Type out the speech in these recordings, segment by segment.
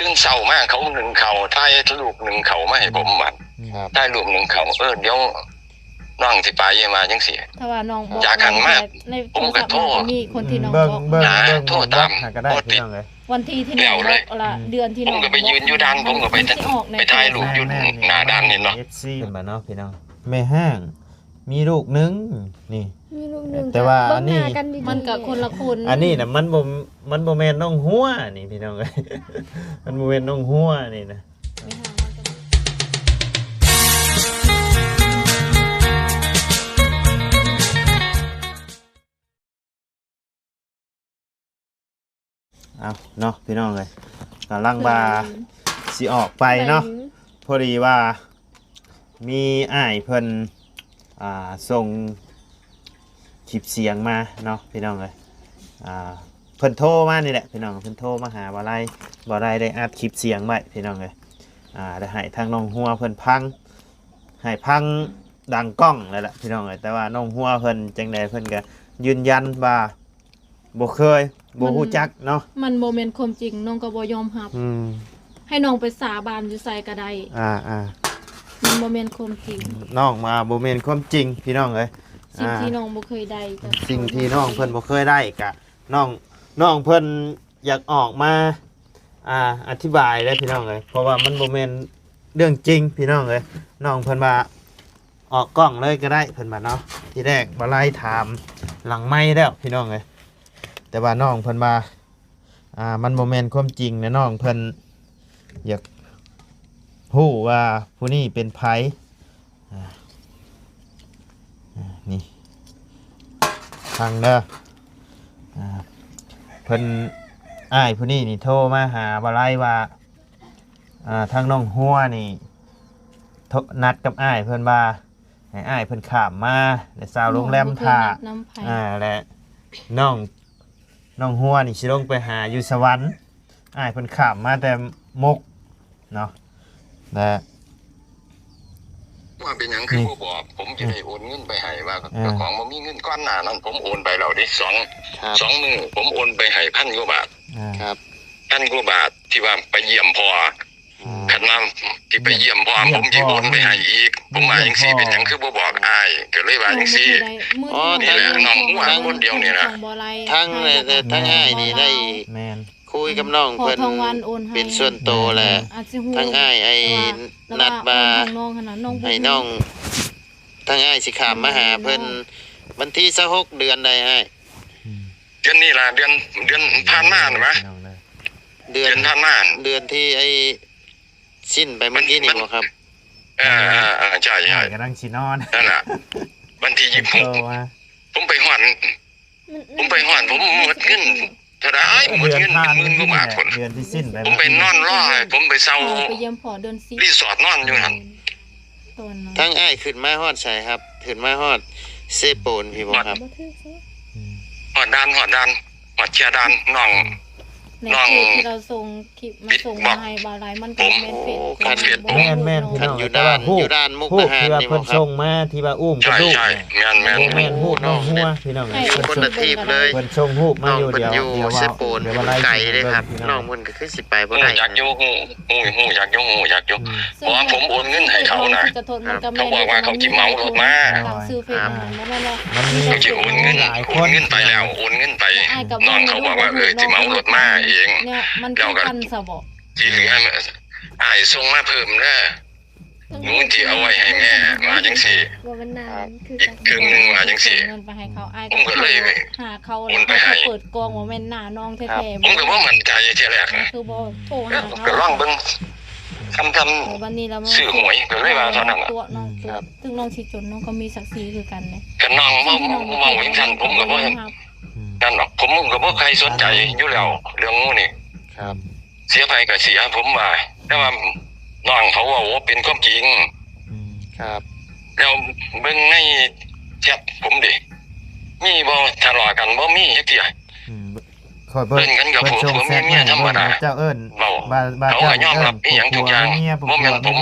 ຕື່ນເຊົ້າມາເຂົາໜຶ້ງເຂົ້າ ຖ່າຍຮູບໜຶ້ງເຂົ້າມາໃຫ້ຜົມ ບາດ ອືມ ຖ່າຍຮູບໜຶ້ງເຂົ້າ ເອີ ດຽວນ້ອງຊິໄປ ວ່າຈັ່ງຊີ້. ຖ້າວ່ານ້ອງບອກ ຈາກຫັ້ນມາ ໃນໂທລະສັບນ້ອງກໍມີຄົນທີ່ນ້ອງບອກ ເບິ່ງ ເບິ່ງ ຫາ ເບິ່ງ ໂທຕາມ ບອກຫາກໍໄດ້ ບໍ່ຕິດ ພີ່ນ້ອງເອີຍ. ວັນທີທີ່ນ້ອງບອກລະ ເດືອນທີ່ນ້ອງບອກ ມັນຊິອອກໃນ ເອີ ຖ່າຍຮູບຢູ່ໜ້າດ່ານນີ້ເນາະ ເອັຟຊີ ເຫັນບໍ່ເນາະ ພີ່ນ້ອງ? ແມ່ຮ້າງ ມີລູກໜຶ່ງນີ້ ມີລູກໜຶ່ງ ແຕ່ວ່າອັນນີ້ ເບິ່ງໜ້າກັນດີໆ ມັນກໍຄົນລະຄົນ ອັນນີ້ນະ ມັນບໍ່ ມັນບໍ່ແມ່ນນ້ອງຫົວນີ້ ພີ່ນ້ອງເອີຍ ມັນບໍ່ແມ່ນນ້ອງຫົວນີ້ນະ. ເອົາເນາະ ພີ່ນ້ອງເອີຍ ກຳລັງວ່າ ແມ່ນ ຊິອອກໄປເນາະ ແມ່ນ ພໍດີວ່າມີອ້າຍເພິ່ນ ອ່າ ສົ່ງຄລິບສຽງມາເນາະ ພີ່ນ້ອງເອີຍ ອ່າ ເພິ່ນໂທມານີ້ແຫຼະ ພີ່ນ້ອງ ເພິ່ນໂທມາຫາບ່າວໄລ ບ່າວໄລໄດ້ອັດຄລິບສຽງໄວ້ ພີ່ນ້ອງເອີຍ ອ່າ ໄດ້ໃຫ້ທາງນ້ອງຫົວເພິ່ນຟັງ ໃຫ້ຟັງດັງກ້ອງແລ້ວລະ ພີ່ນ້ອງເອີຍ ແຕ່ວ່ານ້ອງຫົວເພິ່ນຈັ່ງໃດ ເພິ່ນກໍຢືນຢັນວ່າ ບໍ່ເຄີຍ ບໍ່ຮູ້ຈັກເນາະ ມັນບໍ່ແມ່ນຄວາມຈິງ ນ້ອງກໍບໍ່ຍອມຮັບ ອືມ ໃຫ້ນ້ອງໄປສາບານຢູ່ໃສກໍໄດ້ ອ່າໆ ມັນບໍ່ແມ່ນຄວາມຈິງ ນ້ອງວ່າບໍ່ແມ່ນຄວາມຈິງ ພີ່ນ້ອງເອີຍ ສິ່ງທີ່ ອ່າ ນ້ອງບໍ່ເຄີຍໄດ້ກໍ ສິ່ງທີ່ນ້ອງເພິ່ນບໍ່ເຄີຍໄດ້ກະ ນ້ອງ ນ້ອງເພິ່ນຢາກອອກມາ ອ່າ ອະທິບາຍເດ້ ພີ່ນ້ອງເອີຍ ເພາະວ່າມັນບໍ່ແມ່ນເລື່ອງຈິງ ພີ່ນ້ອງເອີຍ ນ້ອງເພິ່ນວ່າ ອອກກ້ອງເລີຍກໍໄດ້ ເພິ່ນວ່າເນາະ ທີແລກບ່າວໄລຖາມຫຼັງໄມແລ້ວ ພີ່ນ້ອງເອີຍ ແຕ່ວ່ານ້ອງເພິ່ນວ່າ ອ່າ ມັນບໍ່ແມ່ນຄວາມຈິງ ແລະ ນ້ອງເພິ່ນຢາກຮູ້ວ່າຜູ້ນີ້ເປັນໃຜ ອ່າ ນີ້ ຟັງເດີ ອ່າ ເພິ່ນ ອ້າຍຜູ້ນີ້ນີ້ໂທມາຫາບ່າວໄລວ່າ ອ່າ ທາງນ້ອງຫົວນີ້ ໂທ ນັດກັບອ້າຍເພິ່ນວ່າ ໃຫ້ອ້າຍເພິ່ນຂ້າມມາ ແລະ ເຊົ່າໂຮງແຮມຖ້າ ນ້ອງບໍ່ເຄີຍນັດນຳໃຜ ອ່າ ແລະ ນ້ອງ ນ້ອງຫົວນີ້ຊິລົງໄປຫາຢູ່ສະຫວັນ ອ້າຍເພິ່ນຂ້າມມາແຕ່ມົກເນາະ ແລະ ວ່າເປັນຫຍັງຄື ນີ້ ບໍ່ບອກ ຜົມຈະໄດ້ໂອນເງິນໄປໃຫ້ ວ່າ ເອີ ເຈົ້າຂອງບໍ່ມີເງິນ ກ່ອນໜ້ານັ້ນຜົມໂອນໄປແລ້ວເດ້ ສອງ ເອີ ສອງມື້ ຜົມໂອນໄປໃຫ້ພັນກວ່າບາດ ອ່າ ຄັບ ພັນກວ່າບາດ ທີ່ວ່າໄປຢ້ຽມພໍ່ ອືມ ຄັນວ່າຊິໄປຢ້ຽມພໍ່ ຢ້ຽມ ຜົມຊິໂອນໄປໃຫ້ອີກ ຜົມວ່າຈັ່ງຊີ້ ເປັນຫຍັງຄືບໍ່ບອກອ້າຍ ກໍເລີຍວ່າຈັ່ງຊີ້ ນ້ອງບໍ່ເຄີຍໄດ້ ອໍ ນີ້ແຫຼະ ນ້ອງຫົວຄົນດຽວນີ້ລະ ທາງ ທາງອ້າຍນີ້ໄດ້ ແມ່ນ ຄຸຍກັບນ້ອງເພິ່ນເປັນສ່ວນໂຕແຫຼະ ທາງອ້າຍໄອ້ນັດວ່າ ໃຫ້ນ້ອງ ທາງອ້າຍຊິຂ້າມມາຫາເພິ່ນ ວັນທີຊາວຫົກ ເດືອນໃດອ້າຍ? ເດືອນນີ້ລະ ເດືອນ ເດືອນຜ່ານມານະ ເດືອນ ເດືອນຜ່ານມາ ເດືອນທີ່ໄອ້ສິ້ນໄປເມື່ອກີ້ນີ້ບໍ່ຄັບ? ເອີ ເອີ ໃຊ່ໆ ກຳລັງຊິນອນ ນັ້ນລະ ວັນທີຊາວຫົກ ຜົມໄປຮອດ ຜົມໄປຮອດ ຜົມໝົດເງິນເທົ່າໃດ ໝົດເງິນເປັນໝື່ນກວ່າບາດພຸ້ນ ເດືອນທີ່ສິ້ນໄປ ຜົມໄປນອນລໍ ຜົມໄປເຊົ່າ ໄປຢ້ຽມພໍ່ເດືອນສິບ ຣີສອດນອນຢູ່ຫັ້ນ ຕອນນັ້ນ ທາງອ້າຍຂຶ້ນມາຮອດໃສຄັບ? ຂຶ້ນມາຮອດເຊໂປນພີ້ບໍ່ຄັບ? ຮອດດ່ານ ຮອດດ່ານ ຮອດເຂດດ່ານ ນ້ອງ ໃນ ນ້ອງ ເຂດທີ່ລາວສົ່ງ ຄລິບມາສົ່ງມາໃຫ້ບ່າວໄລ ມັນກໍແມ່ນເຟສ ໂອ້ ຄັນເປັນ ແມ່ນໆ ພີ່ນ້ອງ ຄັນຢູ່ດ່ານ ຢູ່ດ່ານມຸກດາຫານນີ້ບໍ່ຄັບ? ເພິ່ນສົ່ງມາທີ່ວ່າອູ້ມກັບລູກ ໃຊ່ໆ ແມ່ນໆ ຮູ້ນ້ອງຫົວພີ່ນ້ອງ ຄົນລະທີບເລີຍ ເພິ່ນສົ່ງຮູບມາຢູ່ ດຽວ ດຽວວ່າ ເຊໂປນ ດຽວວ່າໄລ ໄກເດ້ຄັບ ພີ່ນ້ອງ ນ້ອງເພິ່ນກໍຄືຊິໄປບໍ່ໄດ້ ຮູ້ຈັກຢູ່ ຮູ້ ຮູ້ ຮູ້ຈັກຢູ່ ຮູ້ຈັກຢູ່ ອືມ ເພາະວ່າຜົມໂອນເງິນໃຫ້ເຂົານະ ເຂົາບອກວ່າເຂົາຊິເໝົາລົດມາ ຕັ້ງຊື່ເຟສ ມັນ ມັນ ມັນມີ ເຂົາຊິໂອນເງິນ ໂອນເງິນໄປແລ້ວ ໂອນເງິນໄປ ນ້ອງເຂົາບອກວ່າ ເອີ ຊິເໝົາລົດມາເອງ ແລ້ວກໍ ຊິເຫຼືອ ອ້າຍສົ່ງມາເພີ່ມເດີ ໜູຊິເອົາໄວ້ໃຫ້ແມ່ ວ່າຈັ່ງຊີ້ ບໍ່ແມ່ນນານ ຄື ອີກເຄິ່ງໜຶ່ງ ວ່າຈັ່ງຊີ້ ເງິນໄປໃຫ້ເຂົາ ອ້າຍ ຜົມກໍເລີຍ ຫາເຂົາ ໂອນໄປໃຫ້ ເຂົາເປີດກ່ອງ ບໍ່ແມ່ນໜ້ານ້ອງແທ້ໆ ຜົມກໍບໍ່ໝັ້ນໃຈເທື່ອແລກນະ ຄືບໍ່ໂທຫາເຂົາ ກໍລອງເບິ່ງ ຄຳ ຄຳ ແລ້ວບັດນີ້ລະ ຊື້ຫວຍ ກໍເລີຍວ່າເທົ່ານັ້ນລະ ຕົວະນ້ອງ ຕົວະ ເຖິງນ້ອງຊິຈົນ ນ້ອງກໍມີສັກສີຄືກັນເດ້ ຄັນນ້ອງເວົ້າ ເວົ້າຈັ່ງຊັ້ນ ຜົມກໍບໍ່ ອືມ ນັ້ນດອກ ຜົມກໍບໍ່ໃຄ່ສົນໃຈຢູ່ແລ້ວ ເລື່ອງໝູ່ນີ້ ຄັບ ເສຍໃຜກໍເສຍ ຜົມວ່າ ແຕ່ວ່ານ້ອງເຂົາເວົ້າເປັນຄວາມຈິງ ອືມ ຄັບ ແລ້ວເບິ່ງໃນແຊັດຜົມເດ ມີບໍ່ ທະເລາະກັນ ບໍ່ມີຈັກເທື່ອ ອືມ ຂ້ອຍເບິ່ງ ເອີ້ນກັນກັບຜົວ ຜົວເມຍ ທຳມະດາ ເຈົ້າເອີ້ນ ເວົ້າ ວ່າ ວ່າ ເຂົາກໍຍອມຮັບອີ່ຫຍັງທຸກຢ່າງ ບໍ່ແມ່ນຜົມ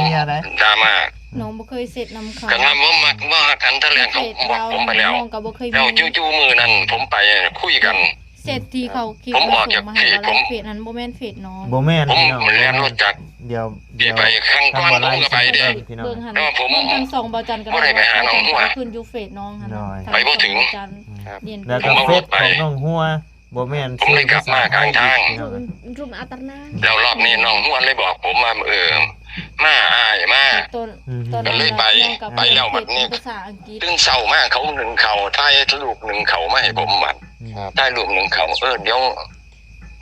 ດຣາມາ ນ້ອງບໍ່ເຄີຍເຊັດນຳເຂົາ ຄັນວ່າບໍ່ມັກ ບໍ່ຮັກກັນ ຕະແລງເຂົາບອກຜົມໄປແລ້ວ ນ້ອງກໍບໍ່ເຄີຍ ແລ້ວ ມີ ຈູ່ໆມື້ນັ້ນ ຜົມໄປຄຸຍກັນ ເຈັດທີ່ເຂົາຄລິບ ຜົມອອກຈາກເພຈ ມາສົ່ງມາໃຫ້ເຮົາ ເພຈ ໄລ ເຟດນັ້ນ ບໍ່ແມ່ນເຟດນ້ອງ ບໍ່ແມ່ນ ຜົມ ພີ່ນ້ອງ ແລ່ນລົດຈັກ ດຽວ ດຽວ ໄປຄັ້ງກ່ອນ ທາງບ່າວໄລ ຜົມກໍໄປເດ້ ຊິເບິ່ງພີ່ນ້ອງ ເບິ່ງຫັ້ນ ແຕ່ວ່າຜົມ ເບິ່ງທັງສອງບ່າວຈັນກັບ ບໍ່ໄດ້ໄປຫານ້ອງຫົວ ຂຶ້ນຢູ່ເຟດນ້ອງຫັ້ນ ໂດຍ ໄປບໍ່ເຖິງ ທັງສອງບ່າວຈັນ ອືມ ແລ້ວກໍເຟດຂອງນ້ອງຫົວ ບໍ່ແມ່ນ ຜົມໄດ້ກັບມາກາງທາງ ຊື່ພາສາໄທອີກ ພີ່ນ້ອງ ແລ້ວລອບນີ້ນ້ອງຫົວເລີຍບອກຜົມວ່າ ເອີ ມາອ້າຍມາ ຕອນ ອືມ ຕອນນັ້ນ ກໍເລີຍໄປ ນ້ອງກໍ ໄປແລ້ວບັດນີ້ ເພດເປັນພາສາອັງກິດ ຕື່ນເຊົ້າມາເຂົາໜຶ້ງເຂົ້າ ຖ່າຍຮູບໜຶ້ງເຂົ້າມາໃຫ້ຜົມບັດ ອືມ ຖ່າຍຮູບໜຶ້ງເຂົ້າ ເອີ ດຽວ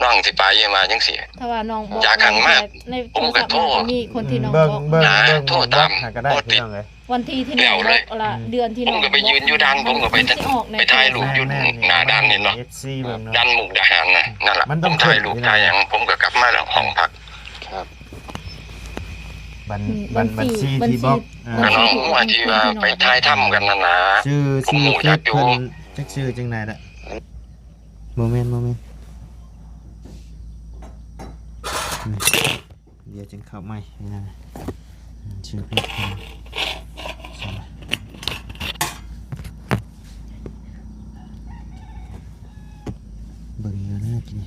ນ້ອງຊິໄປ ວ່າຈັ່ງຊີ້ ຖ້າວ່ານ້ອງບອກ ຈາກຫັ້ນມາ ໃນໂທລະສັບນ້ອງກໍມີຄົນທີ່ນ້ອງບອກ ເບິ່ງ ເບິ່ງ ຫາ ເບິ່ງ ໂທຕາມ ບອກຫາກໍໄດ້ ບໍ່ຕິດ ພີ່ນ້ອງເອີຍ ວັນທີທີ່ນ້ອງບອກລະ ເດືອນທີ່ນ້ອງ ຜົມກໍໄປຢືນຢູ່ດ່ານ ຜົມກໍໄປ ໄປຖ່າຍຮູບຢູ່ ແມ່ນໆ ໜ້າດ່ານ ເຫັນບໍ່ ເອັຟຊີ ເບິ່ງເນາະ ດ່ານມຸກດາຫານນະ ນັ້ນລະ ມັນຕ້ອງ ຜົມຖ່າຍຮູບຖ່າຍຫຍັງ ຜົມກໍກັບມາແລ້ວຫ້ອງພັກ ບັນ ບັນ ບັນຊີທີ່ບອກ ບັນຊີ ອ່າ ບັນຊີ ທີ່ວ່າໄປຖ່າຍທຳກັນນັ້ນນະ ຊື່ ຊື່ເຟສເພິ່ນ ຈັກຊື່ຈັ່ງໃດລະ ບໍ່ແມ່ນ ບໍ່ແມ່ນ ດຽວຈຶ່ງເຂົ້າໃໝ່ ນີ້ນະ ຊື່ເຟສເພິ່ນ ເບິ່ງຢູ່ນະ ກິນ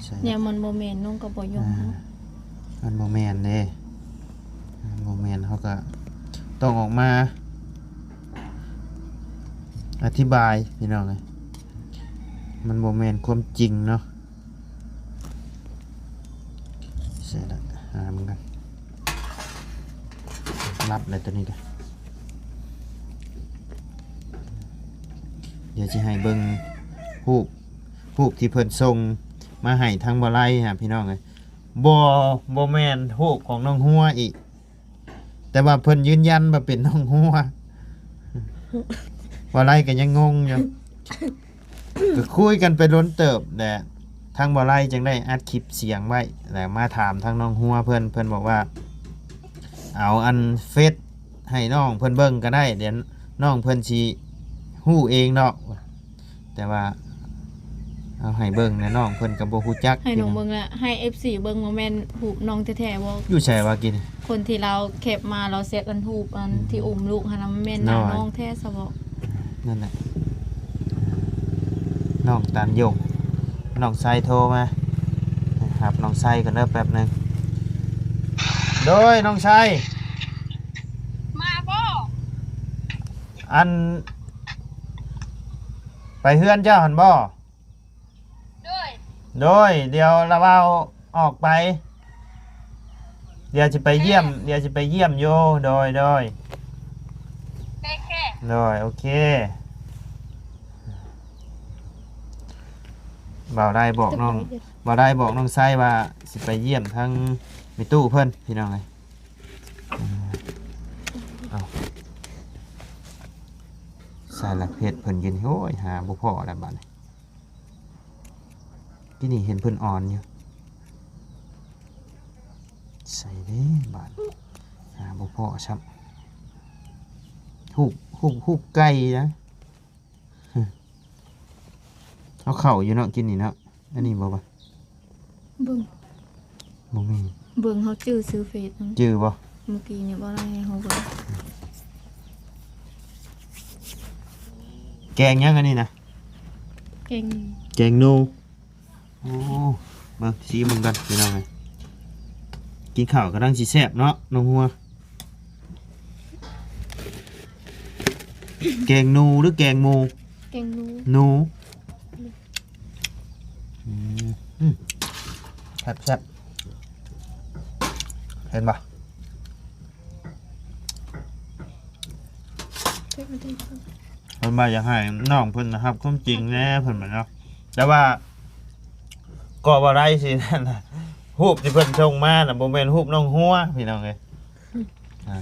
ໃສ່ ແນວມັນບໍ່ແມ່ນ ນ້ອງກໍບໍ່ຍົອມ ອ່າ ເນາະ ມັນບໍ່ແມ່ນເດ້ ມັນບໍ່ແມ່ນ ເຮົາກໍຕ້ອງອອກມາອະທິບາຍ ພີ່ນ້ອງເອີຍ ມັນບໍ່ແມ່ນຄວາມຈິງເນາະ. ໃສ່ລະ ຫາມັນກັນ ລັບແລ້ວໂຕນີ້ກະ ດຽວຊິໃຫ້ເບິ່ງຮູບ ຮູບທີ່ເພິ່ນສົ່ງມາໃຫ້ທາງບ່າວໄລຫັ້ນ ພີ່ນ້ອງເອີຍ ບໍ່ ບໍ່ແມ່ນຮູບຂອງນ້ອງຫົວອີກ ແຕ່ວ່າເພິ່ນຢືນຢັນວ່າເປັນນ້ອງຫົວ ບ່າວໄລກໍຍັງງົງຢູ່ ກໍຄຸຍກັນໄປດົນເຕີບແຫຼະ ທາງບ່າວໄລຈຶ່ງໄດ້ອັດຄລິບສຽງໄວ້ ແລ້ວມາຖາມທາງນ້ອງຫົວເພິ່ນ ເພິ່ນບອກວ່າ ເອົາອັນເຟສໃຫ້ນ້ອງເພິ່ນເບິ່ງກໍໄດ້ ດຽວນ້ອງເພິ່ນຊິຮູ້ເອງດອກ. ແຕ່ວ່າເອົາໃຫ້ເບິ່ງແນ່ ນ້ອງເພິ່ນກໍບໍ່ຮູ້ຈັກ ໃຫ້ນ້ອງເບິ່ງແຫຼະ ໃຫ້ເອັຟຊີເບິ່ງວ່າແມ່ນຮູບນ້ອງແທ້ໆບໍ່. ຢູ່ໃສວະກິນ? ຄົນທີ່ລາວແຄບມາ ລາວແຊັດອັນຮູບອັນ ອືມ ທີ່ອຸ້ມລູກຫັ້ນນະ ແມ່ນໜ້ານ້ອງແທ້ຊະບໍ່? ນັ້ນແຫຼະ ນ້ອງຕັນຢົງ ນ້ອງໄຊໂທມາ ຮັບນ້ອງໄຊກ່ອນເດີແປັບໜຶ່ງ. ໂດຍ ນ້ອງໄຊ ມາບໍ່? ອັນ ໄປເຮືອນເຈົ້າຫັ້ນບໍ່? ໂດຍ ໂດຍ ດຽວລະວາວອອກໄປ ດຽວຊິໄປຢ້ຽມ ດຽວຊິໄປຢ້ຽມຢູ່ ໂດຍ ໂດຍ ໂອເຄ ໂດຍ ໂອເຄ ບ່າວໄດ້ບອກນ້ອງ ບ່າວໄດ້ບອກນ້ອງໄຊວ່າຊິໄປຢ້ຽມທາງແມ່ຕູ້ເພິ່ນ ພີ່ນ້ອງເອີຍ. ເອົາ ສາລະເພັດເພິ່ນຢູ່ນີ້ ໂອ້ຍ ຫາບໍ່ພໍ້ແລ້ວບາດນີ້ ກີ້ນີ້ເຫັນເພິ່ນອ່ອນຢູ່ ໃສເດ້ບາດ ຫາບໍ່ພໍ້ຊ້ຳ ຮູບ ຮູບ ຮູບໄກ່ນະ ເອົາເຂົ້າຢູ່ເນາະ ກິນນີ້ເນາະ ອັນນີ້ບໍ່ວະ? ເບິ່ງ ບໍ່ມີ ເບິ່ງ ເຮົາຈື່ຊື່ເຟສ ຈື່ບໍ່? ມື້ກີ້ນີ້ບໍ່ໄດ້ໃຫ້ເຮົາເບິ່ງ ແກງຫຍັງອັນນີ້ນະ? ແກງ ແກງໜູ ໂອ້ ເບິ່ງ ຊີມເບິ່ງກ່ອນ ພີ່ນ້ອງເອີຍ ກິນເຂົ້າກຳລັງຊິແຊບເນາະ ນ້ອງຫົວ. ແກງໜູ ຫຼື ແກງໝູ? ແກງໜູ ໜູ ອືມ ອືມ ແຊບໆ ເຫັນບໍ່? ເພິ່ນວ່າຢາກໃຫ້ນ້ອງເພິ່ນຮັບຄວາມຈິງແດ່ ເພິ່ນວ່າເນາະ ແຕ່ວ່າກໍບໍ່ໄດ້ຊິນັ້ນນະ ຮູບທີ່ເພິ່ນສົ່ງມານະ ບໍ່ແມ່ນຮູບນ້ອງຫົວ ພີ່ນ້ອງເອີຍ ອ່າ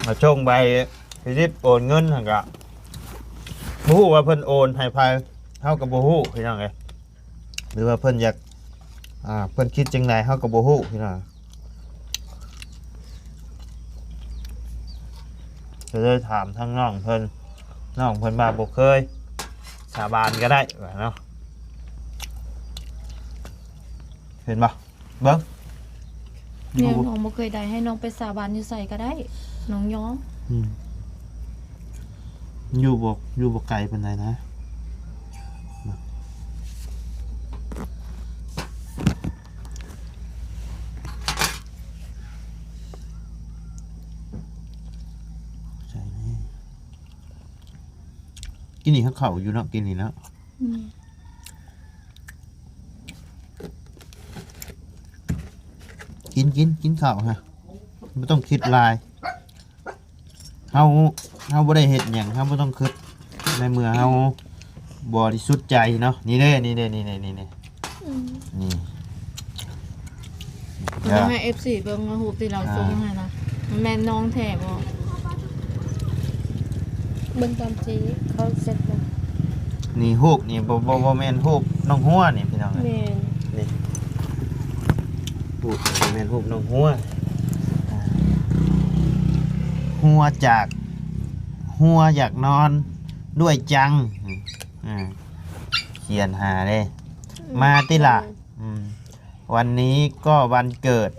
ມາສົ່ງໃບສະລິບໂອນເງິນຫັ້ນກະ ບໍ່ຮູ້ວ່າເພິ່ນໂອນໃຫ້ໃຜ ເຮົາກໍບໍ່ຮູ້ ພີ່ນ້ອງເອີຍ ຫຼືວ່າເພິ່ນຢາກ ອ່າ ເພິ່ນຄິດຈັ່ງໃດ ເຮົາກໍບໍ່ຮູ້ ພີ່ນ້ອງ ກໍເລີຍຖາມທາງນ້ອງເພິ່ນ ນ້ອງເພິ່ນວ່າບໍ່ເຄີຍ ສາບານກໍໄດ້ວ່າເນາະ ເຫັນບໍ່? ເບິ່ງ ແນວນ້ອງບໍ່ເຄີຍໄດ້ ໃຫ້ນ້ອງໄປສາບານຢູ່ໃສກໍໄດ້ ນ້ອງຍອມ ອືມ ຢູ່ບໍ່ ຢູ່ບໍ່ໄກປານໃດນະ ກິນນີ້ເຂົ້າຢູ່ເນາະ ກິນນີ້ເນາະ. ອືມ ກິນ ກິນ ກິນເຂົ້າຮະ ບໍ່ຕ້ອງຄິດຫຼາຍ. ເຮົາ ເຮົາບໍ່ໄດ້ເຮັດຫຍັງ ເຮົາບໍ່ຕ້ອງຄິດ ໃນເມື່ອເຮົາບໍລິສຸດໃຈເນາະ. ນີ້ເດ້ ນີ້ເດ້ ນີ້ເດ້ ນີ້ເດ້ ອືມ ນີ້ ເອົາໃຫ້ເອັຟຊີເບິ່ງວ່າຮູບທີ່ລາວສົ່ງໃຫ້ນະ ມັນແມ່ນນ້ອງແທ້ບໍ່? ເບິ່ງຕອນທີ່ເຂົາເຊັດບໍ່? ນີ້ຮູບນີ້ ບໍ່ ບໍ່ ບໍ່ແມ່ນຮູບນ້ອງຫົວນີ້ພີ່ນ້ອງ. ແມ່ນ ນີ້ຮູບນີ້ແມ່ນຮູບນ້ອງຫົວ ຫົວຈາກ ຫົວຢາກນອນດ້ວຍຈັງ ອ່າ ຂຽນຫາເດ້ ອືມ ມາຕິລະ ອືມ ວັນນີ້ກໍວັນເກີດ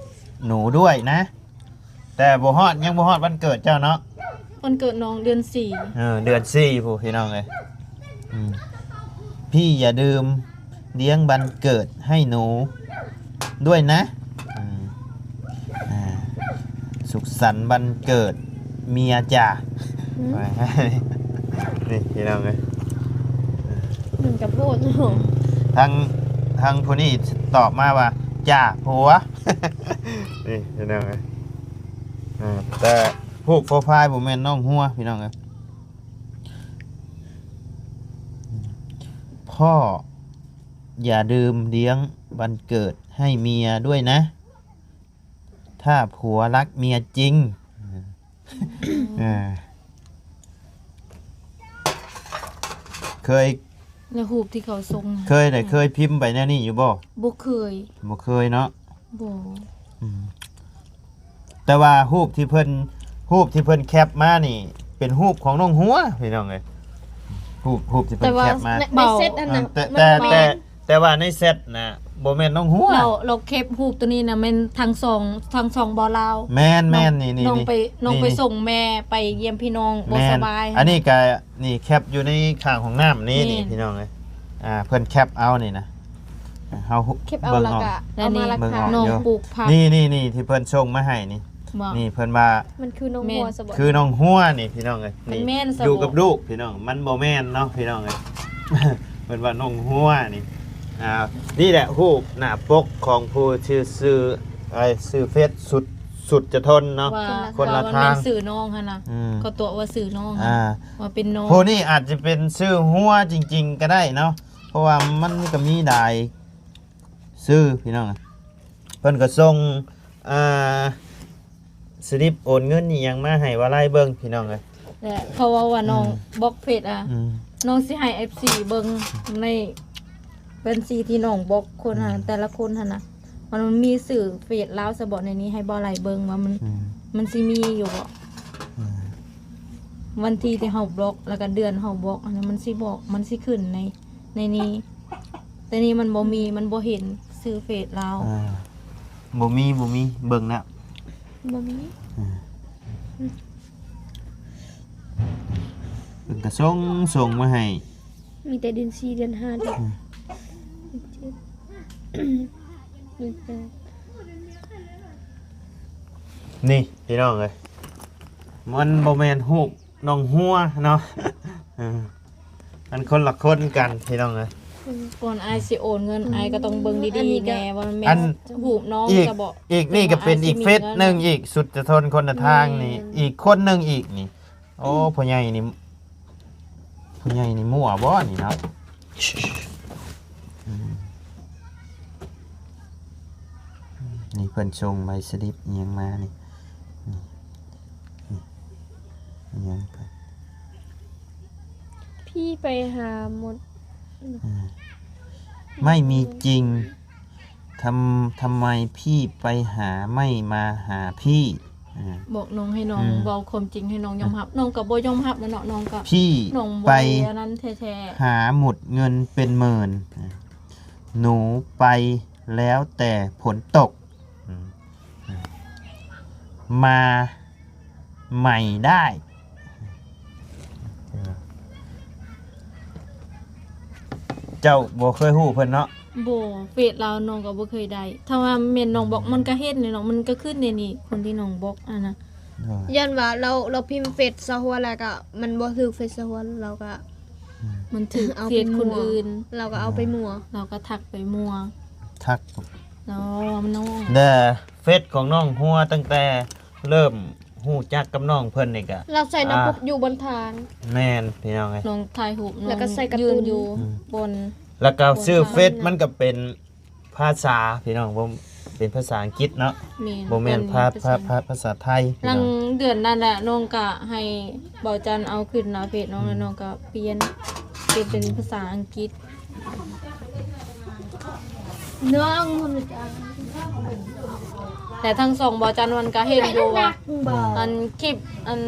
ໜູດ້ວຍນະ ແຕ່ບໍ່ຮອດ ຍັງບໍ່ຮອດວັນເກີດເຈົ້າເນາະ. ວັນເກີດນ້ອງເດືອນສີ່ ເອີ ເດືອນສີ່ພຸ້ນພີ່ນ້ອງເອີຍ. ອືມ ພີ່ຢ່າລືມລ້ຽງວັນເກີດໃຫ້ໜູດ້ວຍນະ. ອືມ ອ່າ ສຸກສັນວັນເກີດເມຍຈ້າ. ອືມ ນີ້ພີ່ນ້ອງເອີຍ ມັນກະໂພດເນາະ. ອືມ ທາງ ທາງຜູ້ນີ້ຕອບມາວ່າ ຈ້າຜົວ. ນີ້ພີ່ນ້ອງເອີຍ ອ່າ ແຕ່ຮູບໂປຣໄຟລ໌ບໍ່ແມ່ນນ້ອງຫົວພີ່ນ້ອງເອີຍ. ພໍ່ຢ່າລືມລ້ຽງວັນເກີດໃຫ້ເມຍດ້ວຍນະ ຖ້າຜົວລັກເມຍຈິງ. ເອີ ເຄີຍ ແລ້ວຮູບທີ່ເຂົາສົ່ງ ເຄີຍໄດ້ ເຄີຍພິມໄປແນວນີ້ຢູ່ບໍ່? ບໍ່ເຄີຍ ບໍ່ເຄີຍເນາະ. ບໍ່ ອືມ ແຕ່ວ່າຮູບທີ່ເພິ່ນ ຮູບທີ່ເພິ່ນແຄບມານີ້ ເປັນຮູບຂອງນ້ອງຫົວພີ່ນ້ອງເອີຍ. ຮູບ ຮູບທີ່ເພິ່ນແຄບມາ ແຕ່ວ່າໃນ ໃນເຊັດຫັ້ນນະ ເອີ ແຕ່ ມັນ ແຕ່ ແຕ່ ແຕ່ວ່າໃນແຊັດນະ ບໍ່ແມ່ນນ້ອງຫົວ. ລາວ ລາວແຄບຮູບໂຕນີ້ນະ ແມ່ນທັງສອງ ທັງສອງບໍ່ລາວ. ແມ່ນ ແມ່ນ ນີ້ ນີ້ ນ້ອງໄປ ນ້ອງໄປສົ່ງແມ່ໄປຢ້ຽມພີ່ນ້ອງບໍ່ສະບາຍ. ອັນນີ້ກະ ນີ້ແຄບຢູ່ໃນຂ້າງຫ້ອງນ້ຳນີ້ ນີ້ ນີ້ພີ່ນ້ອງເອີຍ. ອ່າ ເພິ່ນແຄບເອົານີ້ນະ ເຮົາແຄບເອົາ ເບິ່ງ ແລ້ວ ອອກ ກະເອົາມາຫຼັກຖານ ນ້ອງປູກຜັກ ນີ້ ນີ້ ນີ້ທີ່ເພິ່ນສົ່ງມາໃຫ້ນີ້. ນີ້ເພິ່ນວ່າ ມັນຄືນ້ອງຫົວຊະບໍ່? ຄືນ້ອງຫົວນີ້ພີ່ນ້ອງເອີຍ. ນີ້ ມັນແມ່ນຊະບໍ່? ຢູ່ກັບລູກພີ່ນ້ອງ ມັນບໍ່ແມ່ນເນາະພີ່ນ້ອງເອີຍ. ເພິ່ນວ່ານ້ອງຫົວນີ້. ອ່າ ນີ້ແຫຼະຮູບໜ້າປົກຂອງຜູ້ຊື່ ຊື່ ເອີ ຊື່ເຟສ ສຸດ ສຸດຈະທົນເນາະ ວ່າ ຄົນລະທາງ ວ່າມັນແມ່ນຊື່ນ້ອງຫັ້ນນະ. ອືມ ເຂົາຕົວະວ່າຊື່ນ້ອງ ອ່າ ວ່າເປັນນ້ອງ. ຜູ້ນີ້ອາດຈະເປັນຊື່ຫົວຈິງໆກໍໄດ້ເນາະ ເພາະວ່າມັນກໍມີຫຼາຍຊື່ພີ່ນ້ອງ. ເພິ່ນກໍສົ່ງ ອ່າ ສະລິບໂອນເງິນອີ່ຫຍັງມາໃຫ້ວາໄລເບິ່ງພີ່ນ້ອງເອີຍ. ແລະເຂົາເວົ້າວ່ານ້ອງ ອືມ ບລັອກເຟສ ອ່ະ ອືມ ນ້ອງຊິໃຫ້ເອັຟຊີເບິ່ງໃນບັນຊີທີ່ນ້ອງບລັອກຄົນຫັ້ນ ອືມ ແຕ່ລະຄົນຫັ້ນນະ ມັນມີຊື່ເຟສລາວຊະບໍ່ໃນນີ້ ໃຫ້ບໍ່ໄລເບິ່ງວ່າມັນ ອືມ ມັນຊິມີຢູ່ບໍ່? ອືມ ວັນທີທີ່ເຮົາບລັອກ ແລ້ວກະເດືອນເຮົາບລັອກຫັ້ນນະ ມັນຊິບອກ ມັນຊິຂຶ້ນໃນ ໃນນີ້ ແຕ່ນີ້ມັນບໍ່ມີ ອືມ ມັນບໍ່ເຫັນຊື່ເຟສລາວ. ອ່າ ບໍ່ມີ ບໍ່ມີ ເບິ່ງແລ້ວ ບໍ່ມີ. ອ່າ ເພິ່ນກະສົ່ງ ສົ່ງມາໃຫ້ ມີແຕ່ເດືອນສີ່ ເດືອນຫ້າ ເດືອນ ອືມ ເດືອນເຈັດ ເດືອນແປດ. ນີ້ພີ່ນ້ອງເອີຍ ມັນບໍ່ແມ່ນຮູບນ້ອງຫົວເນາະ ເອີ ມັນຄົນລະຄົນກັນພີ່ນ້ອງເອີຍ. ອືມ ກ່ອນອ້າຍຊິໂອນເງິນ ອືມ ອ້າຍກໍຕ້ອງເບິ່ງດີໆແດ່ວ່າມັນແມ່ນຮູບນ້ອງຊະບໍ່. ອີກນີ້ກໍເປັນອີກເຟສໜຶ່ງອີກ ສຸດຈະທົນຄົນລະທາງນີ້ ແມ່ນ ອີກຄົນໜຶ່ງອີກນີ້. ໂອ້ ອືມ ພໍ່ໃຫຍ່ນີ້ ພໍ່ໃຫຍ່ນີ້ມົ້ວບໍ່ນີ້ເນາະ? ອືມ ນີ້ເພິ່ນສົ່ງໃບສະລິບອີ່ຫຍັງມານີ້ ນີ້ ນີ້ ອີ່ຫຍັງ ພີ່ໄປຫາໝົດ ອືມ ໄມ່ມີຈິງ ທຳ ທຳໄມພີ່ໄປຫາ ໄມ່ມາຫາພີ່? ອ່າ ບອກນ້ອງ ໃຫ້ນ້ອງ ອືມ ເວົ້າຄວາມຈິງ ໃຫ້ນ້ອງຍອມຮັບ. ອ່ະ ນ້ອງກໍບໍ່ຍອມຮັບແລ້ວເນາະ ນ້ອງກໍ ພີ່ ນ້ອງໄປ ອັນນັ້ນແທ້ໆ ຫາໝົດເງິນເປັນໝື່ນ ອ່າ ໜູໄປແລ້ວແຕ່ຝົນຕົກ ອືມ ອ່າ ມາໃໝ່ໄດ້. ເຈົ້າບໍ່ເຄີຍຮູ້ເພິ່ນເນາະ? ບໍ່ ເຟສລາວນ້ອງກໍບໍ່ເຄີຍໄດ້. ຖ້າວ່າແມ່ນນ້ອງບລັອກ ອືມ ມັນກໍເຫັນເລີຍເນາະ ມັນກໍຂຶ້ນໃນນີ້ ຄົນທີ່ນ້ອງບລັອກຫັ້ນນະ. ໂດຍ ຢ້ານວ່າລາວ ລາວພິມເຟສສາວຫົວແລ້ວກໍມັນບໍ່ຖືກເຟສສາວຫົວ ລາວກໍ ມັນຖືກ ເອົາ ເຟ ໄປມົ່ວ ເຟສຄົນອື່ນ ລາວກໍເອົາໄປມົ່ວ ລາວກໍທັກໄປມົ່ວ ທັກ ລາວວ່າມັນນ້ອງ ແລະ ເຟສຂອງນ້ອງຫົວຕັ້ງແຕ່ເລີ່ມຮູ້ຈັກກັບນ້ອງເພິ່ນນີ້ກະ ລາວໃສ່ໜ້າປົກ ອ່າ ຢູ່ບົນຖານ ແມ່ນພີ່ນ້ອງເອີຍ ນ້ອງຖ່າຍຮູບ ແລ້ວກໍໃສ່ກາຕູນ ຢູ່ ອືມ ບົນ ແລ້ວກໍຊື່ເຟສມັນກໍເປັນ ພາສາພີ່ນ້ອງ ບໍ່ ເປັນພາສາອັງກິດເນາະ ແມ່ນ ບໍ່ແມ່ນພາ ເປັນພາສາ ພາ ພາສາໄທ ຫຼັງເດືອນນັ້ນແຫຼະ ນ້ອງກະໃຫ້ເບົາຈັນເອົາຂຶ້ນໜ້າເຟສນ້ອງ ອືມ ແລ້ວນ້ອງກະປ່ຽນ ປ່ຽນເປັນພາສາອັງກິດ ນ້ອງ ແຕ່ທັງສອງເບົາຈັນມັນກະເຫັນຢູ່ວ່າ ອັນຄລິບ ອັນ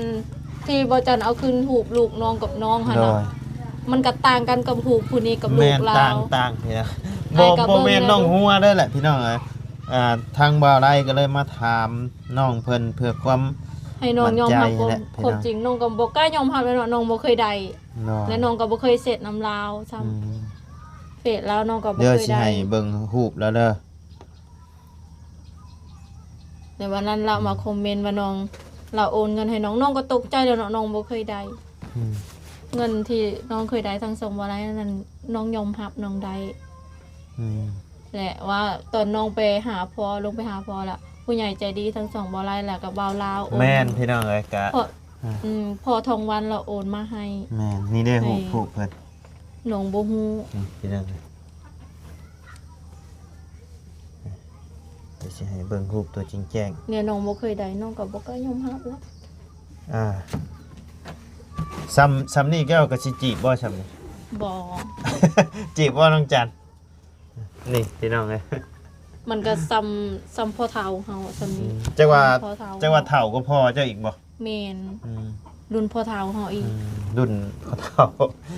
ທີ່ເບົາຈັນເອົາຂຶ້ນຮູບລູກນ້ອງກັບນ້ອງຫັ້ນນະ ໂດຍ ມັນກໍຕ່າງກັນກັບຮູບຜູ້ນີ້ກັບລູກລາວ ແມ່ນ ຕ່າງ ຕ່າງເດ້ ບໍ່ ບໍ່ແມ່ນນ້ອງຫົວເດີແຫຼະພີ່ນ້ອງເອີຍ ອ່າ ທາງບ່າວໄລກໍເລີຍມາຖາມນ້ອງເພິ່ນເພື່ອຄວາມ ໃຫ້ນ້ອງຍອມຮັບຄວາມ ຄວາມຈິງ ນ້ອງກໍບໍ່ກ້າຍອມຮັບເລີຍເນາະ ນ້ອງບໍ່ເຄີຍໄດ້ ແລະ ນ້ອງກໍບໍ່ເຄີຍເຊັດນຳລາວຊ້ຳ ອືມ ເຟສລາວນ້ອງກໍບໍ່ເຄີຍໄດ້ ດຽວຊິໃຫ້ເບິ່ງຮູບລາວເດີ. ໃນວັນນັ້ນລາວມາຄອມເມັນວ່ານ້ອງ ລາວໂອນເງິນໃຫ້ນ້ອງ ນ້ອງກໍຕົກໃຈແລ້ວເນາະ ນ້ອງບໍ່ເຄີຍໄດ້ ອືມ ເງິນທີ່ນ້ອງເຄີຍໄດ້ທັງສອງບໍ່ໄດ້ນັ້ນ ນ້ອງຍອມຮັບນ້ອງໄດ້ ອືມ ແລະວ່າຕອນນ້ອງໄປຫາພໍ່ ລົງໄປຫາພໍ່ລະ ຜູ້ໃຫຍ່ໃຈດີທັງສອງບໍ່ໄດ້ ແລ້ວກໍບ່າວລາວໂອນ ແມ່ນພີ່ນ້ອງເອີຍ ກະ ພໍ່ ອືມ ພໍ່ທອງວັນລາວໂອນມາໃຫ້ ແມ່ນ ນີ້ເດ້ ໃຫ້ ຮູບ ຮູບເພິ່ນ ນ້ອງບໍ່ຮູ້ ອືມ ພີ່ນ້ອງເອີຍ ດຽວຊິໃຫ້ເບິ່ງຮູບຕົວຈິງແຈ້ງ ແນວນ້ອງບໍ່ເຄີຍໄດ້ ນ້ອງກໍບໍ່ກ້າຍອມຮັບລະ ອ່າ ຊ່ຳ ຊ່ຳນີ້ແກ້ວກໍຊິຈີບບໍ່ຊ່ຳນີ້? ບໍ່ ຈີບບໍ່ນ້ອງຈັນ? ນີ້ພີ່ນ້ອງເອີຍ ມັນກໍຊ່ຳ ຊ່ຳພໍ່ເຖົ້າເຮົາຊ່ຳນີ້ ອືມ ຈັກວ່າ ພໍ່ເຖົ້າ ຈັກວ່າເຖົ້າກວ່າພໍ່ເຈົ້າອີກບໍ່? ແມ່ນ ອືມ ລຸ້ນພໍ່ເຖົ້າເຮົາອີກ ອືມ ລຸ້ນພໍ່ເຖົ້າ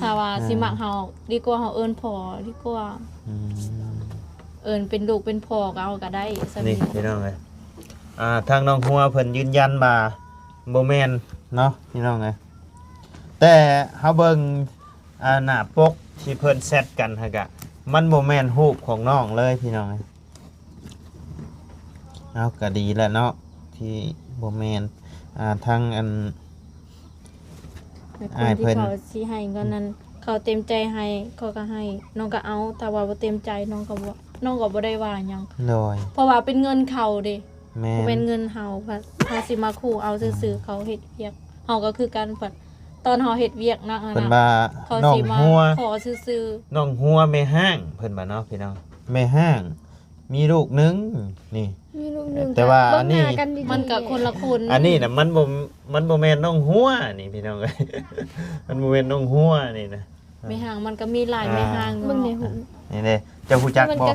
ຖ້າວ່າ ອ່າ ຊິມັກເຮົາດີກວ່າເຮົາເອີ້ນພໍ່ດີກວ່າ ອືມ ເອີ້ນເປັນລູກເປັນພໍ່ກໍເອົາກໍໄດ້ຊ່ຳນີ້ ນີ້ພີ່ນ້ອງເອີຍ ອ່າ ທາງນ້ອງຫົວເພິ່ນຢືນຢັນວ່າບໍ່ແມ່ນເນາະພີ່ນ້ອງເອີຍ ແຕ່ເຮົາເບິ່ງ ອ່າ ໜ້າປົກທີ່ເພິ່ນແຊັດກັນຫັ້ນກະ ມັນບໍ່ແມ່ນຮູບຂອງນ້ອງເລີຍພີ່ນ້ອງເອີຍ ເອົາ ກະດີແລ້ວເນາະ ທີ່ບໍ່ແມ່ນ ອ່າ ທາງອັນ ແລະຄົນທີ່ເຂົາຊິໃຫ້ເງິນນັ້ນ ເຂົາເຕັມໃຈໃຫ້ ເຂົາກໍໃຫ້ ນ້ອງກໍເອົາ ຖ້າວ່າບໍ່ເຕັມໃຈ ນ້ອງກໍບໍ່ ນ້ອງກໍບໍ່ໄດ້ວ່າຫຍັງ ໂດຍ ເພາະວ່າເປັນເງິນເຂົາເດ້ ແມ່ນ ບໍ່ແມ່ນເງິນເຮົາ ເຮົາຊິມາຂູ່ເອົາຊື່ໆ ເຂົາເຮັດວຽກ ເຮົາກໍຄືກັນ ຕອນເຮົາເຮັດວຽກໜັກຫັ້ນນະ ເພິ່ນວ່າ ເຂົາຊິມາຂໍຊື່ໆ ນ້ອງຫົວແມ່ຮ້າງ ເພິ່ນວ່າເນາະພີ່ນ້ອງ ແມ່ຮ້າງ ມີລູກໜຶ່ງນີ້ ມີລູກໜຶ່ງ ແຕ່ວ່າອັນນີ້ ເບິ່ງໜ້າກັນດີໆ ມັນກໍຄົນລະຄົນ ອັນນີ້ນະ ມັນບໍ່ ມັນບໍ່ແມ່ນນ້ອງຫົວນີ້ພີ່ນ້ອງເອີຍ ມັນບໍ່ແມ່ນນ້ອງຫົວນີ້ນະ ແມ່ຮ້າງມັນກໍມີຫຼາຍ ອ່າ ແມ່ຮ້າງ ເບິ່ງໃນຮູບ ນີ້ເດ້ ເຈົ້າຮູ້ຈັກບໍ່?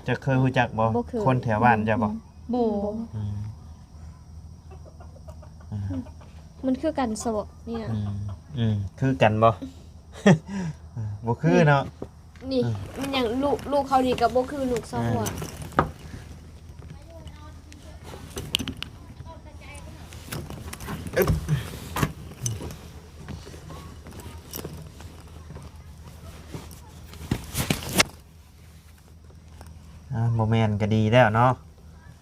ເຈົ້າເຄີຍຮູ້ຈັກບໍ່? ບໍ່ເຄີຍ ຄົນແຖວບ້ານເຈົ້າບໍ່? ບໍ່ ບໍ່ ອືມ ອືມ ມັນຄືກັນຊະບໍ່ນີ້ນະ ອືມ ອືມ ຄືກັນບໍ່? ບໍ່ຄືເນາະ ນີ້ ອືມ ມັນຫຍັງ ລູກ ລູກເຂົານີ້ກໍບໍ່ຄືລູກຊາວຫົວ ອ່າ ອຶບ ອ່າ ບໍ່ແມ່ນກໍດີແລ້ວເນາະ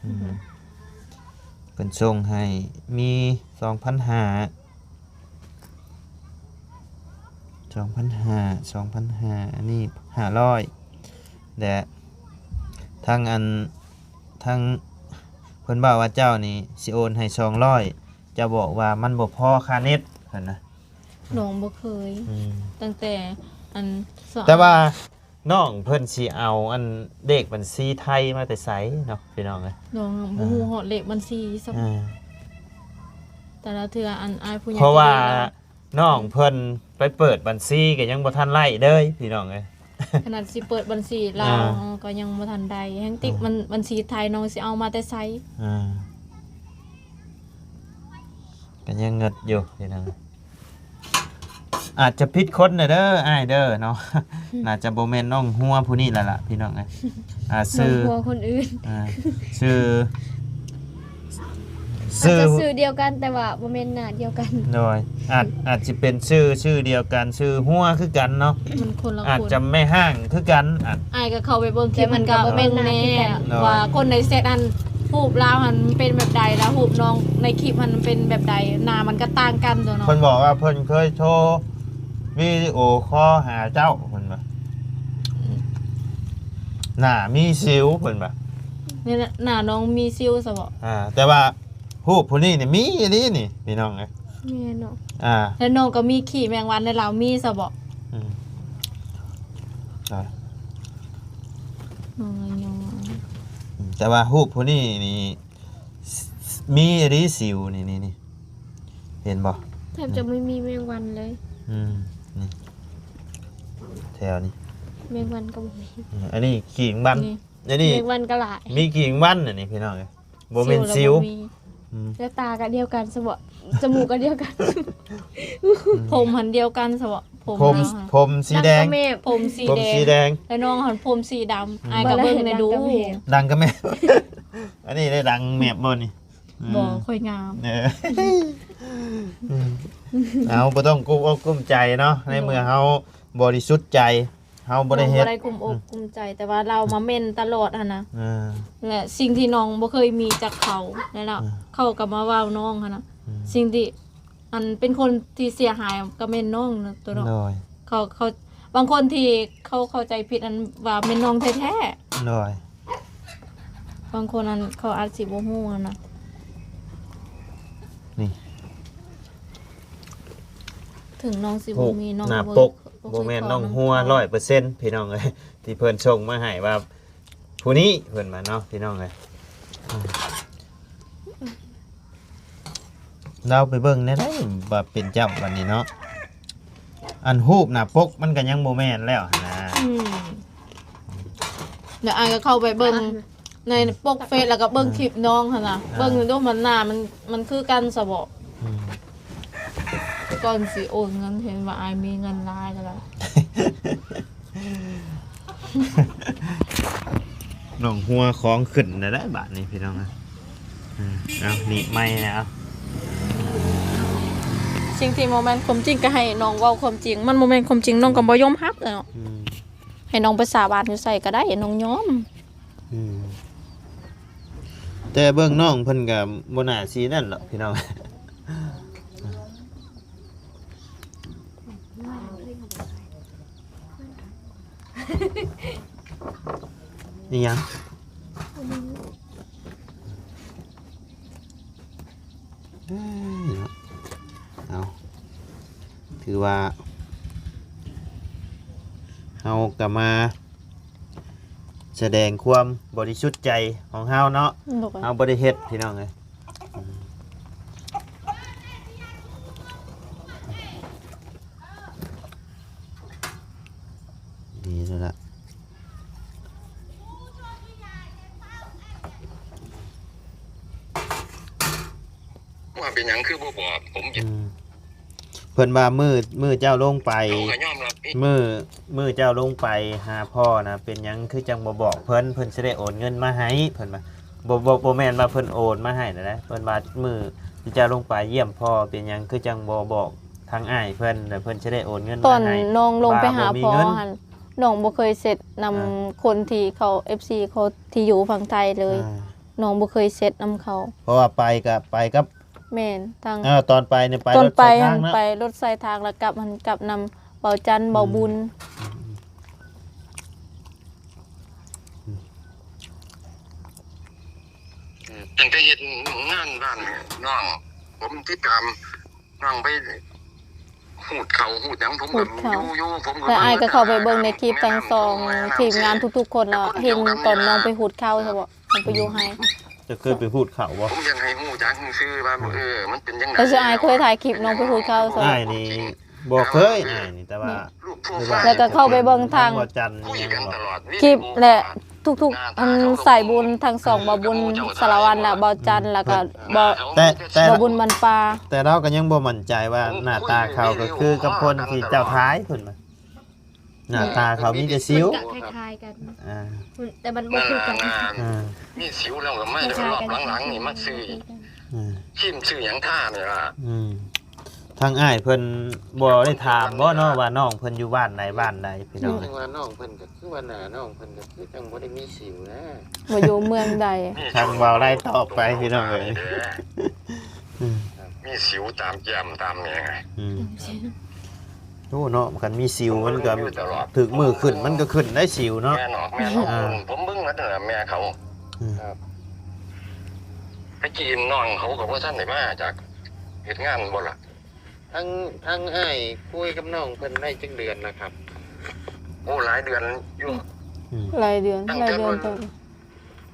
ອືມ ເພິ່ນສົ່ງໃຫ້ມີສອງພັນຫ້າ ສອງພັນຫ້າ ສອງພັນຫ້າ ອັນນີ້ຫ້າຮ້ອຍ ແລະ ທາງອັນ ທາງເພິ່ນເວົ້າວ່າເຈົ້ານີ້ຊິໂອນໃຫ້ສອງຮ້ອຍ ເຈົ້າບອກວ່າມັນບໍ່ພໍຄ່າເນັດ ເພິ່ນນະ ນ້ອງບໍ່ເຄີຍ ອືມ ຕັ້ງແຕ່ອັນ ແຕ່ວ່າ ນ້ອງເພິ່ນຊິເອົາອັນເລກບັນຊີໄທມາແຕ່ໃສເນາະ ພີ່ນ້ອງເອີຍ ນ້ອງບໍ່ຮູ້ ອ່າ ຮອດເລກບັນຊີຊ້ຳ ອ່າ ແຕ່ລະເທື່ອອັນອ້າຍຜູ້ໃຫຍ່ ເພາະວ່ານ້ອງເພິ່ນໄປເປີດບັນຊີກໍຍັງບໍ່ທັນໄດ້ເລີຍ ພີ່ນ້ອງເອີຍ ຂະໜາດຊິເປີດບັນຊີລາວ ອ່າ ກໍຍັງບໍ່ທັນໄດ້ ແຮ່ງຕິກ ອ່າ ບັນ ບັນຊີໄທນ້ອງຊິເອົາມາແຕ່ໃສ ອ່າ ກໍຍັງເງິດຢູ່ ພີ່ນ້ອງ ອາດຈະຜິດຄົນແຫຼະເດີອ້າຍເດີເນາະ ໜ້າຈະບໍ່ແມ່ນນ້ອງຫົວຜູ້ນີ້ແລ້ວລະພີ່ນ້ອງເອີຍ ອ່າ ຊື່ ນ້ອງຫົວຄົນອື່ນ ອ່າ ຊື່ ຊື່ ອາດຈະຊື່ດຽວກັນ ແຕ່ວ່າບໍ່ແມ່ນໜ້າດຽວກັນ ໂດຍ ອາດ ອາດຊິເປັນຊື່ ຊື່ດຽວກັນ ຊື່ຫົວຄືກັນເນາະ ມັນຄົນລະຄົນ ອາດຈະແມ່ຮ້າງຄືກັນ ອາດ ອ້າຍກໍເຂົ້າໄປເບິ່ງຄລິບ ແຕ່ມັນກໍບໍ່ແມ່ນໜ້າຄືກັນ ວ່າຄົນໃນແຊັດຫັ້ນ ຮູບລາວຫັ້ນເປັນແບບໃດ ແລ້ວຮູບນ້ອງໃນຄລິບຫັ້ນເປັນແບບໃດ ໜ້າມັນກໍຕ່າງກັນຕົວະເນາະ ເພິ່ນບອກວ່າເພິ່ນເຄີຍໂທ ວິດີໂອຄໍຫາເຈົ້າ ເພິ່ນວ່າ ໜ້າມີສິວ ເພິ່ນວ່າ. ນີ້ນະ ໜ້ານ້ອງມີສິວຊະບໍ? ອ່າ ແຕ່ວ່າຮູບຜູ້ນີ້ນີ້ມີອີ່ຫຼີນີ້ ພີ່ນ້ອງເອີຍ. ແມ່ນເນາະ. ອ່າ ແລ້ວນ້ອງກໍມີຂີ້ແມງວັນໃນລາວ ມີຊະບໍ? ອືມ ນ້ອງນ້ອຍ ອືມ ແຕ່ວ່າຮູບຜູ້ນີ້ນີ້ ມີອີ່ຫຼີສິວນີ້ ນີ້ ນີ້ ເຫັນບໍ່? ແທບຈະບໍ່ມີແມງວັນເລີຍ. ອືມ ນີ້ ແຖວນີ້ ແມງວັນກໍບໍ່ມີ. ອືມ ອັນນີ້ຂີ້ແມງວັນ ນີ້ ອັນນີ້ແມງວັນກໍຫຼາຍ ມີຂີ້ແມງວັນອັນນີ້ ພີ່ນ້ອງເອີຍ. ບໍ່ແມ່ນສິວ ສິວລະບໍ່ມີ. ອືມ ແລ້ວຕາກໍດຽວກັນຊະບໍ? ຈະມູກກໍດຽວກັນ ອືມ ຜົມຫັ້ນດຽວກັນຊະບໍ? ຜົມ ຜົມ ຜົມສີແດງ ດັ່ງກະແມບ ຜົມສີ ຜົມສີແດງ ແດງ ແລ້ວນ້ອງຫັ້ນຜົມສີດຳ. ອືມ ອ້າຍກໍເບິ່ງແດ່ດູ ດັງກະແມບ ດັງກະແມບ. ອັນນີ້ໄດ້ດັງແມບບໍ່ນີ້? ບໍ່ ອືມ ຂ້ອຍງາມ. ເອີ ເອົາ ບໍ່ຕ້ອງກຸ້ມອົກກຸ້ມໃຈເນາະ ໃນເມື່ອເຮົາບໍລິສຸດໃຈ ເຮົາບໍ່ໄດ້ເຮັດ ນ້ອງບໍ່ໄດ້ກຸ້ມອົກ ອືມ ກຸ້ມໃຈ ແຕ່ວ່າລາວມາເມັ້ນຕະຫຼອດຫັ້ນນະ. ເອີ ແລະ ສິ່ງທີ່ນ້ອງບໍ່ເຄີຍມີຈາກເຂົານັ້ນນະ ເອີ ເຂົາກໍມາເວົ້ານ້ອງຫັ້ນນະ. ອືມ ສິ່ງທີ່ ອັນເປັນຄົນທີ່ເສຍຫາຍກໍແມ່ນນ້ອງນະຕົວະເນາະ. ໂດຍ ເຂົາ ເຂົາ ບາງຄົນທີ່ເຂົາເຂົ້າໃຈຜິດ ອັນວ່າແມ່ນນ້ອງແທ້ໆ. ໂດຍ ບາງຄົນອັນເຂົາອາດຊິບໍ່ຮູ້ຫັ້ນນະ. ນີ້ ເຖິງນ້ອງຊິບໍ່ມີ ນ້ອງ ໜ້າປົກ ບໍ່ແມ່ນນ້ອງຫົວຮ້ອຍເປີເຊັນ ພີ່ນ້ອງເອີຍ ທີ່ເພິ່ນສົ່ງມາໃຫ້ວ່າ ຜູ້ນີ້ເພິ່ນວ່າເນາະ ພີ່ນ້ອງເອີຍ. ລາວໄປເບິ່ງແດ່ໄດ໋ວ່າເປັນເຈົ້າບັດນີ້ເນາະ. ອັນຮູບໜ້າປົກມັນກໍຍັງບໍ່ແມ່ນແລ້ວຫັ້ນນະ. ອືມ ແລ້ວອ້າຍກໍເຂົ້າໄປເບິ່ງໃນປົກເຟສ ແລ້ວກໍເບິ່ງຄລິບນ້ອງຫັ້ນນະ. ອ່າ ເບິ່ງດູມັນໜ້າມັນ ມັນຄືກັນຊະບໍ? ອືມ ກ່ອນຊິໂອນເງິນ ເຫັນວ່າອ້າຍມີເງິນຫຼາຍກໍໄດ້. ນ້ອງຫົວຂອງຂຶ້ນແລ້ວໄດ໋ບາດນີ້ ພີ່ນ້ອງເອີຍ. ເອົາ ນີ້ໃໝ່ແລ້ວ. ສິ່ງທີ່ບໍ່ແມ່ນຄວາມຈິງກໍໃຫ້ນ້ອງເວົ້າຄວາມຈິງ ມັນບໍ່ແມ່ນຄວາມຈິງ ນ້ອງກໍບໍ່ຍອມຮັບແລ້ວເນາະ. ອືມ ໃຫ້ນ້ອງໄປສາບານຢູ່ໃສກໍໄດ້ ນ້ອງຍອມ. ອືມ ແຕ່ເບິ່ງນ້ອງເພິ່ນກໍບໍ່ໜ້າຊິນັ້ນດອກ ພີ່ນ້ອງ. ອີຫຍັງ? ເອີຍ ເອົາ ຖືວ່າເຮົາກໍມາສະແດງຄວາມບໍລິສຸດໃຈຂອງເຮົາເນາະ. ໂດຍ ເຮົາບໍ່ໄດ້ເຮັດ ພີ່ນ້ອງເອີຍ. ດີແລ້ວລະ. ວ່າເປັນຫຍັງຄືບໍ່ບອກ ຜົມ ອືມ ເພິ່ນວ່າມື້ ມື້ເຈົ້າລົງໄປ ເຂົາກໍຍອມຮັບຜິດ ມື້ ມື້ເຈົ້າລົງໄປຫາພໍ່ນະ ເປັນຫຍັງຄືຈັ່ງບໍ່ບອກເພິ່ນ ເພິ່ນຊິໄດ້ໂອນເງິນມາໃຫ້ ເພິ່ນວ່າ. ບໍ່ ບໍ່ ບໍ່ແມ່ນວ່າເພິ່ນໂອນມາໃຫ້ນະ ເພິ່ນວ່າມື້ທີ່ເຈົ້າລົງໄປຢ້ຽມພໍ່ ເປັນຫຍັງຄືຈັ່ງບໍ່ບອກທາງອ້າຍເພິ່ນ ແລ້ວເພິ່ນຊິໄດ້ໂອນເງິນມາໃຫ້. ຕອນນ້ອງລົງໄປຫາພໍ່ຫັ້ນ ນ້ອງບໍ່ເຄີຍເຊັດນຳ ອ່າ ຄົນທີ່ເຂົາ ເອັຟຊີ ເຂົາທີ່ຢູ່ຝັ່ງໄທເລີຍ. ອ່າ ນ້ອງບໍ່ເຄີຍເຊັດນຳເຂົາ ເພາະວ່າໄປກໍໄປກັບ ແມ່ນ ທາງ ເອີ ຕອນໄປນີ້ໄປ ຕອນໄປ ລົດສາຍທາງເນາະ ໄປລົດສາຍທາງ ແລ້ວກັບຫັ້ນກັບນຳເບົາຈັນ ອືມ ເບົາບຸນ. ຕັ້ງແຕ່ເຮັດງານບ້ານນ້ອງ ຜົມຕິດຕາມນ້ອງໄປ ຮູດເຂົ້າຮູດຫຍັງ ຜົມກໍ ຮູດເຂົ້າ ຢູ່ໆ ຜົມກໍ ແລ້ວອ້າຍກໍເຂົ້າໄປເບິ່ງໃນຄລິບທັງສອງທີມງານທຸກໆຄົນ ແລ້ວເຫັນຕອນນ້ອງໄປຮູດເຂົ້າຊະບໍ ນ້ອງໄປຢູ່ໄຮ່. ເຈົ້າເຄີຍໄປຮູດເຂົ້າບໍ່? ຜົມຢາກໃຫ້ຮູ້ຈັກຊື່ໆວ່າ ເອີ ມັນເປັນຈັ່ງໃດ. ແຕ່ຊື່ອ້າຍເຄີຍຖ່າຍຄລິບນ້ອງໄປຮູດເຂົ້າຊະ? ອ້າຍນີ້ບໍ່ເຄີຍ ອ້າຍນີ້ ແຕ່ວ່າ ແລ້ວກໍເຂົ້າໄປເບິ່ງທາງ ຄລິບ ແລະ ທຸກໆ ອັນ ສາຍບຸນທັງສອງ ເບົາບຸນສາລະວັນ ແລະ ເບົາຈັນ ແລ້ວກໍ ເບົາ ແຕ່ ແຕ່ ເບົາບຸນບັນປາ. ແຕ່ລາວກໍຍັງບໍ່ໝັ້ນໃຈວ່າໜ້າຕາເຂົາກໍຄືກັບຄົນທີ່ເຈົ້າຖ່າຍພຸ້ນນະ ໜ້າຕາເຂົາມີແຕ່ສິວ ເພິ່ນກໍຄ້າຍໆກັນ ອ່າ ແຕ່ມັນບໍ່ຄືກັນ ອ່າ ມີສິວແລ້ວກໍມາ ແຕ່ວ່າຮອບຫຼັງໆນີ້ມາຊື້ອີກ ອ່າ ຄຣີມຊື້ຫຍັງທານີ້ລະ ອືມ. ທາງອ້າຍເພິ່ນບໍ່ໄດ້ຖາມບໍ່ເນາະວ່ານ້ອງເພິ່ນຢູ່ບ້ານໃດບ້ານໃດ ພີ່ນ້ອງ? ຈັ່ງວ່ານ້ອງເພິ່ນກໍຄືວ່າໜ້ານ້ອງເພິ່ນກໍຄືຈັ່ງບໍ່ໄດ້ມີສິວນະ ບໍ່ຢູ່ເມືອງໃດ. ທາງເວົ້າໄລ່ຕໍ່ໄປ ພີ່ນ້ອງເອີຍ ອືມ ມີສິວຕາມແກ້ມຕາມຫຍັງ ອືມ. ໂອ້ເນາະ ຄັນມີສິວມັນກໍຖືກມືຂຶ້ນ ມັນກໍຂຶ້ນໄດ້ສິວເນາະ. ແມ່ນອອກ ແມ່ນອອກ ອ່າ ເພິ່ນ ເພິ່ນເບິ່ງໝົດຫັ້ນລະແມ່ເຂົາ. ອືມ ຄັບ ໄປຈີນນ້ອງເຂົາກໍບໍ່ທັນໄດ້ມາຈາກເຮັດງານບໍ່ລະ? ທາງ ທາງອ້າຍຄຸຍກັບນ້ອງເພິ່ນໄດ້ຈັກເດືອນລະຄັບ? ໂອ້ ຫຼາຍເດືອນຢູ່. ອືມ ຫຼາຍເດືອນ ຕັ້ງແຕ່ ຫຼາຍເດືອນເຕີບ.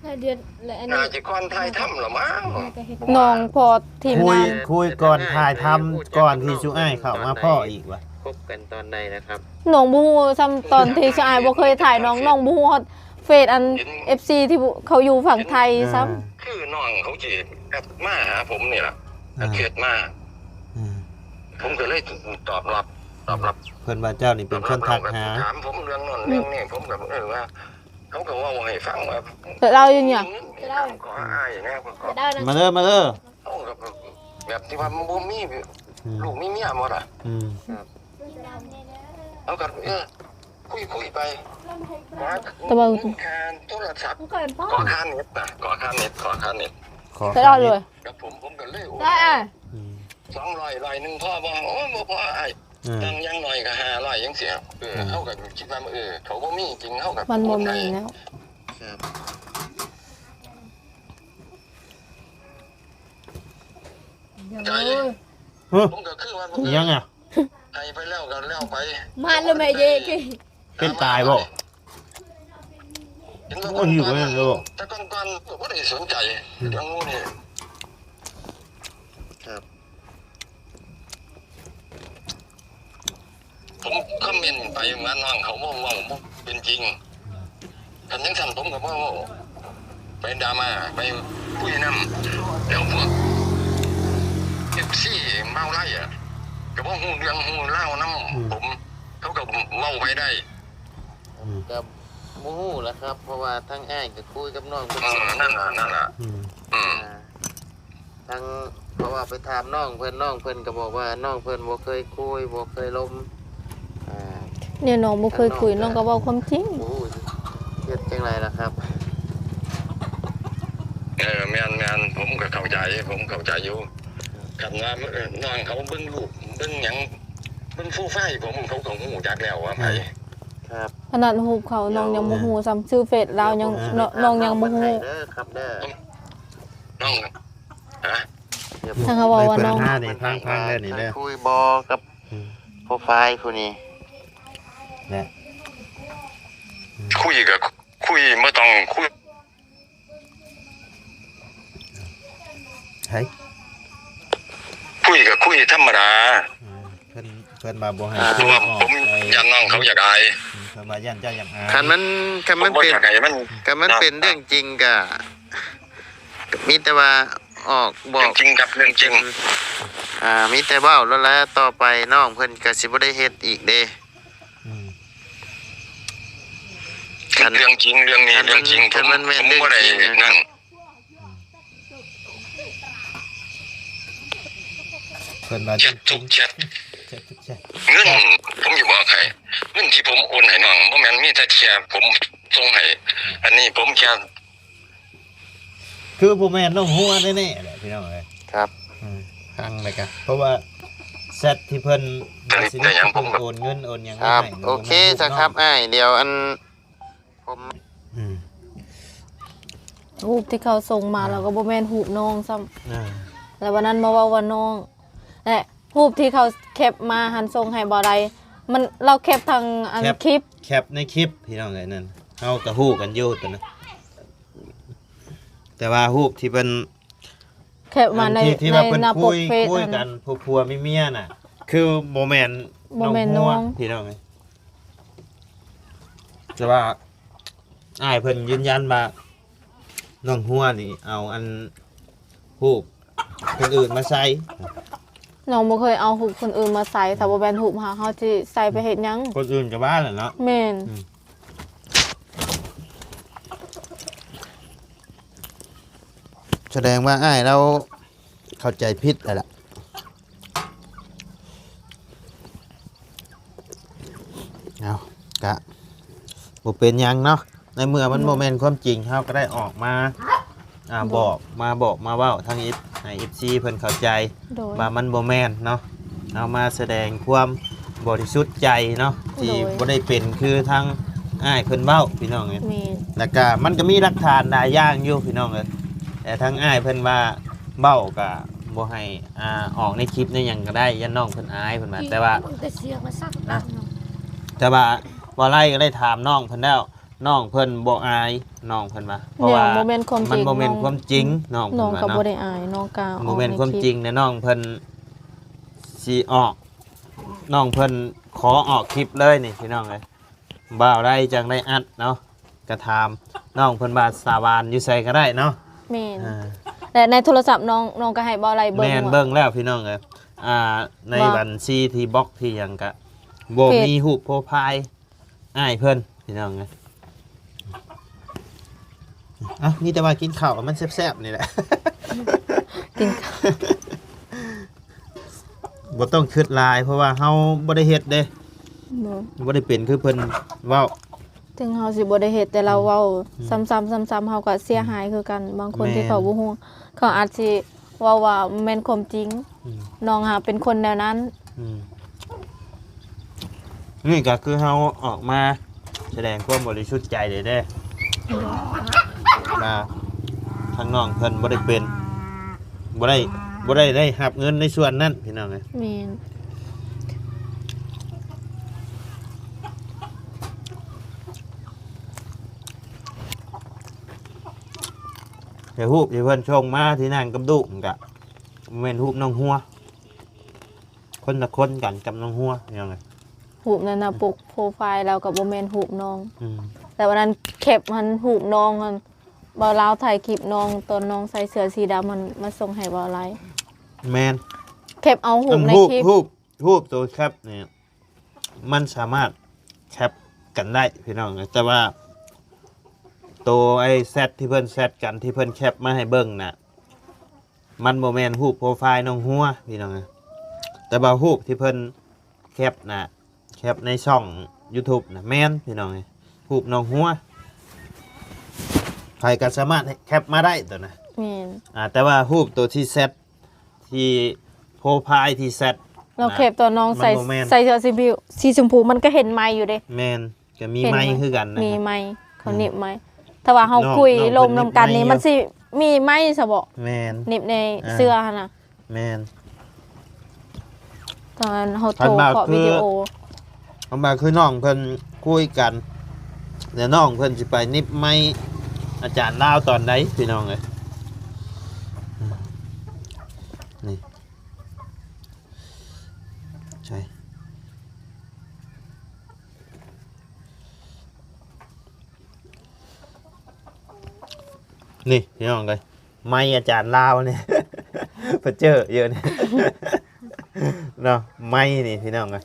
ຫຼາຍເດືອນແລ້ວ ອັນນີ້ ໜ້າຈະກ່ອນຖ່າຍທຳລະມັ້ງ. ນ້ອງພໍທີມງານ ຄຸຍ ຄຸຍກ່ອນຖ່າຍທຳ ກ່ອນທີ່ຊຸອ້າຍເຂົ້າມາພໍ້ອີກວ່າ ພົບກັນຕອນໃດນະຄັບ? ນ້ອງບໍ່ຮູ້ຊ້ຳ ຕອນທີ່ຊຸອ້າຍບໍ່ເຄີຍຖ່າຍນ້ອງ ນ້ອງບໍ່ຮູ້ຮອດເຟສອັນ ເອັຟຊີ ທີ່ເຂົາຢູ່ຝັ່ງໄທຊ້ຳ. ຄືນ້ອງເຂົາຊິແອັດມາຫາຜົມນີ້ລະ ແອັດເຟສມາ. ອືມ ຜົມກໍເລີຍຕອບຮັບ ຕອບຮັບ ເພິ່ນວ່າເຈົ້ານີ້ເປັນຄົນທັກຫາ ຖາມຜົມເລື່ອງນັ້ນເລື່ອງນີ້ ຜົມກໍ ເອີ ວ່າ ເຂົາກໍເວົ້າໃຫ້ຟັງວ່າ ເຈົ້າເລົ່າຢູ່ນີ້ ເຈົ້າເລົ່າ ຂໍອ້າຍແດ່ ຂໍ ເຈົ້າເລົ່ານະ ມາເດີ ມາເດີ. ເຮົາກໍແບບທີ່ວ່າມັນບໍ່ມີ ອືມ ລູກມີເມຍບໍ່ລະ? ອືມ ເຮົາກໍ ເອີ ຄຸຍໆໄປ ແຕ່ວ່າ ເງິນຄ່າໂທລະສັບ ຂໍຄ່າເນັດນະ ຂໍຄ່າເນັດ ຂໍຄ່າເນັດ ຂໍຄ່າເນັດ ເຈົ້າເອົາເລີຍ ກັບຜົມ ຜົມກໍເລີຍ ໄດ້ອ້າຍ ອືມ ສອງຮ້ອຍ ຮ້ອຍໜຶ່ງພໍບໍ່? ໂອ້ຍ ບໍ່ພໍອ້າຍ ອ່າ ຕັ້ງຢ່າງໜ້ອຍກໍຫ້າຮ້ອຍຈັ່ງຊີ້. ເອີ ອ່າ ເຮົາກໍຄິດວ່າ ເອີ ເຂົາບໍ່ມີຈິງ ເຮົາກໍ ມັນບໍ່ມີແລ້ວ. ໃຈ ຮະ ຜົມກໍຄືວ່າ ອີຫຍັງອະ? ໃຫ້ໄປແລ້ວກໍແລ້ວໄປ ມາແລ້ວແມ່ເຢ ເປັນຕາຍບໍ່? ໂອ້ຍ ຫິວແລ້ວ ແຕ່ກ່ອນໆ ກໍບໍ່ໄດ້ສົນໃຈ ອືມ ເລື່ອງໝູ່ນີ້. ຄັບ ຜົມຄອມເມັນໄປວ່ານ້ອງເຂົາເວົ້າ ເວົ້າບໍ່ເປັນຈິງ. ຄັນຈັ່ງຊັ້ນ ຜົມກໍບໍ່ເວົ້າ ໄປດຣາມາ ໄປຄຸຍນຳ ແລ້ວພວກເອັຟຊີມາວໄລອະ ກໍບໍ່ຮູ້ເລື່ອງຮູ້ລາວນຳ ອືມ ຜົມ ເຂົາກໍເວົ້າໄປໄດ້. ອືມ ກໍບໍ່ຮູ້ລະຄັບ ເພາະວ່າທາງອ້າຍກໍຄຸຍກັບນ້ອງເພິ່ນ ເອີ ນັ້ນລະ ນັ້ນລະ ອືມ ອືມ ອ່າ ທັງ ເພາະວ່າໄປຖາມນ້ອງເພິ່ນ ນ້ອງເພິ່ນກໍບອກວ່ານ້ອງເພິ່ນບໍ່ເຄີຍຄຸຍ ບໍ່ເຄີຍລົມ ອ່າ ແນວນ້ອງບໍ່ເຄີຍຄຸຍ ນ້ອງກໍເວົ້າຄວາມຈິງ ບໍ່ຮູ້ຊິເຮັດຈັ່ງໃດລະຄັບ. ເອີ ແມ່ນໆ ຜົມກໍເຂົ້າໃຈ ຜົມເຂົ້າໃຈຢູ່ ຄັນວ່າ ເອີ ນ້ອງເຂົາເບິ່ງຮູບເບິ່ງຫຍັງ ເບິ່ງໂປຣໄຟລ໌ ຜົມ ເຂົາກໍຮູ້ຈັກແລ້ວວ່າໃຜ ອືມ ຄັບ ຂະໜາດຮູບເຂົານ້ອງຍັງບໍ່ຮູ້ຊ້ຳ ຊື່ເຟສລາວຍັງ ນ້ອງຍັງບໍ່ຮູ້ ເດີຄັບເດີ ນ້ອງ ຮະ ຖ້າເຂົາເວົ້າວ່ານ້ອງ ໄດ້ເປີດຫານີ້ ຟັງໆ ເດີນີ້ເດີ ຄຸຍບໍ່ກັບ ອືມ ໂປຣໄຟລ໌ຜູ້ນີ້ ແລະ ອືມ ຄຸຍກໍຄຸຍ ບໍ່ຕ້ອງຄຸຍ ໃຜ? ຄຸຍກໍຄຸຍທຳມະດາ ອືມ ເພິ່ນ ເພິ່ນວ່າບໍ່ໃຫ້ ອ່າ ເພາະວ່າ ອອກ ຜົມ ໄປ ຢ້ານນ້ອງເຂົາຢາກອາຍ ອືມ ເພິ່ນວ່າຢ້ານເຈົ້າຢາກອາຍ ຄັນມັນ ຄັນມັນເປັນ ບໍ່ຢາກໃຫ້ມັນ ຄັນມັນເປັນເລື່ອງຈິງກໍ ມີແຕ່ວ່າອອກບອກ ເລື່ອງຈິງຄັບ ເລື່ອງຈິງ ອ່າ ມີແຕ່ເວົ້າແລ້ວແຫຼະ ຕໍ່ໄປນ້ອງເພິ່ນກໍຊິບໍ່ໄດ້ເຮັດອີກເດ້. ອືມ ຄັນເລື່ອງຈິງ ເລື່ອງນີ້ ຄັນມັນ ເລື່ອງຈິງ ຄັນມັນແມ່ນເລື່ອງຈິງນະ ນັ້ນ ເພິ່ນວ່າແຊັດທຸກແຊັດ ແຊັດທຸກແຊັດ ເງິນ ຜົມຊິບອກໃຫ້ ເງິນທີ່ຜົມໂອນໃຫ້ນ້ອງ ບໍ່ແມ່ນມີແຕ່ແຄ່ຜົມສົ່ງໃຫ້ ອັນນີ້ຜົມແຄ່ ຄືບໍ່ແມ່ນນ້ອງຫົວແນ່ໆແຫຼະພີ່ນ້ອງເອີຍ ຄັບ ອືມ ຟັງແລ້ວກະ ເພາະວ່າແຊັດທີ່ເພິ່ນ ແຕ່ ແຕ່ຫຍັງ ເພິ່ນໂອນເງິນໂອນຫຍັງມາໃຫ້ ໂອເຄຊະຄັບ ອ້າຍ ດຽວອັນ ຜົມ ອືມ ຮູບທີ່ເຂົາສົ່ງມາ ອ່າ ແລ້ວກໍບໍ່ແມ່ນຮູບນ້ອງຊ້ຳ ອ່າ ແລ້ວວັນນັ້ນມາເວົ້າວ່ານ້ອງ ແລະ ຮູບທີ່ເຂົາແຄັບມາຫັ້ນສົ່ງໃຫ້ບໍ່ໄດ້ ມັນ ລາວແຄັບທາງອັນ ແຄັບ ຄລິບ ແຄັບໃນຄລິບພີ່ນ້ອງເອີຍ ນັ້ນ ເຮົາກໍຮູ້ກັນຢູ່ຕົວນັ້ນ ແຕ່ວ່າຮູບທີ່ເພິ່ນ ແຄັບມາໃນ ທີ່ ທີ່ວ່າເພິ່ນ ໃນໜ້າປົກເຟສຫັ້ນ ຄຸຍກັນຜົວໆເມຍໆນະ ຄືບໍ່ແມ່ນ ບໍ່ແມ່ນນ້ອງຫົວ ນ້ອງ ພີ່ນ້ອງເອີຍ ແຕ່ວ່າອ້າຍເພິ່ນຢືນຢັນວ່າ ນ້ອງຫົວນີ້ເອົາອັນ ຮູບຄົນອື່ນມາໃສ່ ນ້ອງບໍ່ເຄີຍເອົາຮູບຄົນອື່ນມາໃສ່ ຖ້າບໍ່ແມ່ນຮູບເຮົາ ເຮົາຊິໃສ່ໄປເຮັດຫຍັງ ຄົນອື່ນກໍວ່າແຫຼະເນາະ ແມ່ນ ອືມ ສະແດງວ່າອ້າຍລາວເຂົ້າໃຈຜິດແລ້ວລະ ເອົາ ກະບໍ່ເປັນຫຍັງເນາະ ໃນເມື່ອມັນ ອືມ ບໍ່ແມ່ນຄວາມຈິງ ເຮົາກໍໄດ້ອອກມາ ອ່າ ໂດຍ ບອກ ມາບອກມາເວົ້າທາງ ເອັຟ ໃຫ້ ເອັຟຊີ ເພິ່ນເຂົ້າໃຈ ໂດຍ ວ່າມັນບໍ່ແມ່ນເນາະ ເຮົາມາສະແດງຄວາມ ບໍລິສຸດໃຈເນາະ ທີ່ ໂດຍ ບໍ່ໄດ້ເປັນຄືທາງອ້າຍເພິ່ນເວົ້າ ພີ່ນ້ອງເອີຍ. ແມ່ນ. ແລ້ວກະມັນກະມີຫຼັກຖານຫຼາຍຢ່າງຢູ່ ພີ່ນ້ອງເອີຍ, ແຕ່ທາງອ້າຍເພິ່ນວ່າເວົ້າກະບໍ່ໃຫ້ ອ່າ ອອກໃນຄລິບໃນຫຍັງກະໄດ້ ຢ້ານນ້ອງເພິ່ນອາຍ ເພິ່ນວ່າ. ແຕ່ວ່າ ແຕ່ວ່າບໍ່ໄລ່ກະໄດ້ຖາມນ້ອງເພິ່ນແລ້ວ ນ້ອງເພິ່ນບໍ່ອາຍ ນ້ອງເພິ່ນວ່າ ເພາະວ່າ ແນວບໍ່ແມ່ນຄວາມຈິງ ມັນບໍ່ແມ່ນຄວາມຈິງ ນ້ອງ ນ້ອງເພິ່ນວ່າ ກໍບໍ່ໄດ້ອາຍ ນ້ອງກະ ບໍ່ແມ່ນຄວາມຈິງ ແຕ່ນ້ອງເພິ່ນຊິອອກ ນ້ອງເພິ່ນຂໍອອກຄລິບເລີຍນີ້ ພີ່ນ້ອງເອີຍ. ບ່າວໄດ້ຈັ່ງໄດ້ອັດເນາະ ກະຖາມນ້ອງເພິ່ນວ່າສາວານຢູ່ໃສກະໄດ້ເນາະ. ແມ່ນ. ອ່າ ແລະໃນໂທລະສັບນ້ອງ ນ້ອງກະໃຫ້ບ່າວໄດ້ເບິ່ງ. ແມ່ນ ວ່າ ເບິ່ງແລ້ວ ພີ່ນ້ອງເອີຍ. ອ່າ ໃນບັນຊີທີ່ບລັອກທີ່ຫຍັງກະບໍ່ມີຮູບໂປຣໄຟລ໌ ອ້າຍເພິ່ນ ພີ່ນ້ອງເອີຍ. ເອົ້າ ມີແຕ່ວ່າກິນເຂົ້າມັນແຊບໆນີ້ແຫຼະ ກິນເຂົ້າ ບໍ່ຕ້ອງຄຶດຫຼາຍ ເພາະວ່າເຮົາບໍ່ໄດ້ເຮັດເດ້ ບໍ່ໄດ້ເປັນຄືເພິ່ນເວົ້າ. ເຖິງເຮົາຊິບໍ່ໄດ້ເຮັດ ແຕ່ລາວເວົ້າ ອືມ ຊ້ຳໆ ຊ້ຳໆ ເຮົາກະເສຍຫາຍຄືກັນ. ອືມ ບາງຄົນທີ່ ແມ່ນ ເຂົາບໍ່ຮູ້ ເຂົາອາດຊິ ເວົ້າວ່າແມ່ນຄວາມຈິງ ອືມ ນ້ອງຫາເປັນຄົນແນວນັ້ນ. ອືມ ນີ້ກະຄືເຮົາອອກມາສະແດງຄວາມບໍລິສຸດໃຈເດ້ ເດ້ ວ່າທາງນ້ອງເພິ່ນບໍ່ໄດ້ເປັນ ບໍ່ໄດ້ ບໍ່ໄດ້ ໄດ້ຮັບເງິນໃນສ່ວນນັ້ນ ພີ່ນ້ອງເອີຍ. ແມ່ນ. ແຕ່ຮູບທີ່ເພິ່ນສົ່ງມາທີ່ນັ່ງກັບລູກ ມັນກະບໍ່ແມ່ນຮູບນ້ອງຫົວ ຄົນລະຄົນກັນກັບນ້ອງຫົວ ພີ່ນ້ອງເອີຍ. ຮູບນັ້ນນະ ອືມ ປົກໂປຣໄຟລ໌ລາວກະບໍ່ແມ່ນຮູບນ້ອງ ອືມ ແຕ່ວັນນັ້ນແຄັບຫັ້ນ ຮູບນ້ອງຫັ້ນ ບ່າວລາວຖ່າຍຄລິບນ້ອງ ຕອນນ້ອງໃສ່ເສື້ອສີດຳຫັ້ນ ມາສົ່ງໃຫ້ບ່າວໄລ. ແມ່ນ. ແຄັບເອົາຮູບໃນຄລິບ ຮູບ ຮູບໂຕແຄັບນີ້ ມັນສາມາດແຄັບກັນໄດ້ ພີ່ນ້ອງເອີຍ. ແຕ່ວ່າໂຕໄອ້ແຊັດທີ່ເພິ່ນແຊັດກັນ ທີ່ເພິ່ນແຄັບມາໃຫ້ເບິ່ງນະ ມັນບໍ່ແມ່ນຮູບໂປຣໄຟລ໌ນ້ອງຫົວ ພີ່ນ້ອງເອີຍ. ແຕ່ວ່າຮູບທີ່ເພິ່ນແຄັບນະ ແຄັບໃນຊ່ອງຢູທູບນະ ແມ່ນ ພີ່ນ້ອງເອີຍ ຮູບນ້ອງຫົວ. ໃຜກະສາມາດແຄັບມາໄດ້ໂຕນະ. ແມ່ນ. ອ່າ ແຕ່ວ່າຮູບໂຕທີ່ແຊັດ ທີ່ໂປຣໄຟລ໌ທີ່ແຊັດ ລາວແຄັບຕອນນ້ອງໃສ່ ມັນບໍ່ແມ່ນ ໃສ່ເສື້ອສີ ສີຊົມພູ ມັນກະເຫັນໄມ້ຢູ່ເດ້. ແມ່ນ. ກະມີໄມ້ຄືກັນນະ ມີໄມ້ ເຂົາ ອືມ ໜິບໄມ້. ຖ້າວ່າເຮົາ ນ້ອງ ຄຸຍ ນ້ອງເພິ່ນ ລົມນຳກັນນີ້ ໜິບໄມ້ຢູ່ ມັນຊິມີໄມ້ຊະບໍ? ແມ່ນ. ໜິບໃນ ອ່າ ເສື້ອຫັ້ນນະ. ແມ່ນ. ຕອນເຮົາໂທເຄາະວິດີໂອ ຄັນວ່າຄືນ້ອງເພິ່ນຄຸຍກັນ ແລ້ວນ້ອງເພິ່ນຊິໄປໜິບໄມ້ອາຈານລາວຕອນໃດ ພີ່ນ້ອງເອີຍ? ນີ້ ໃຊ່ ນີ້ພີ່ນ້ອງເອີຍ ໄມ້ອາຈານລາວນີ້ ປະເຈີຢູ່ນີ້ເນາະ ໄມ້ນີ້ພີ່ນ້ອງເອີຍ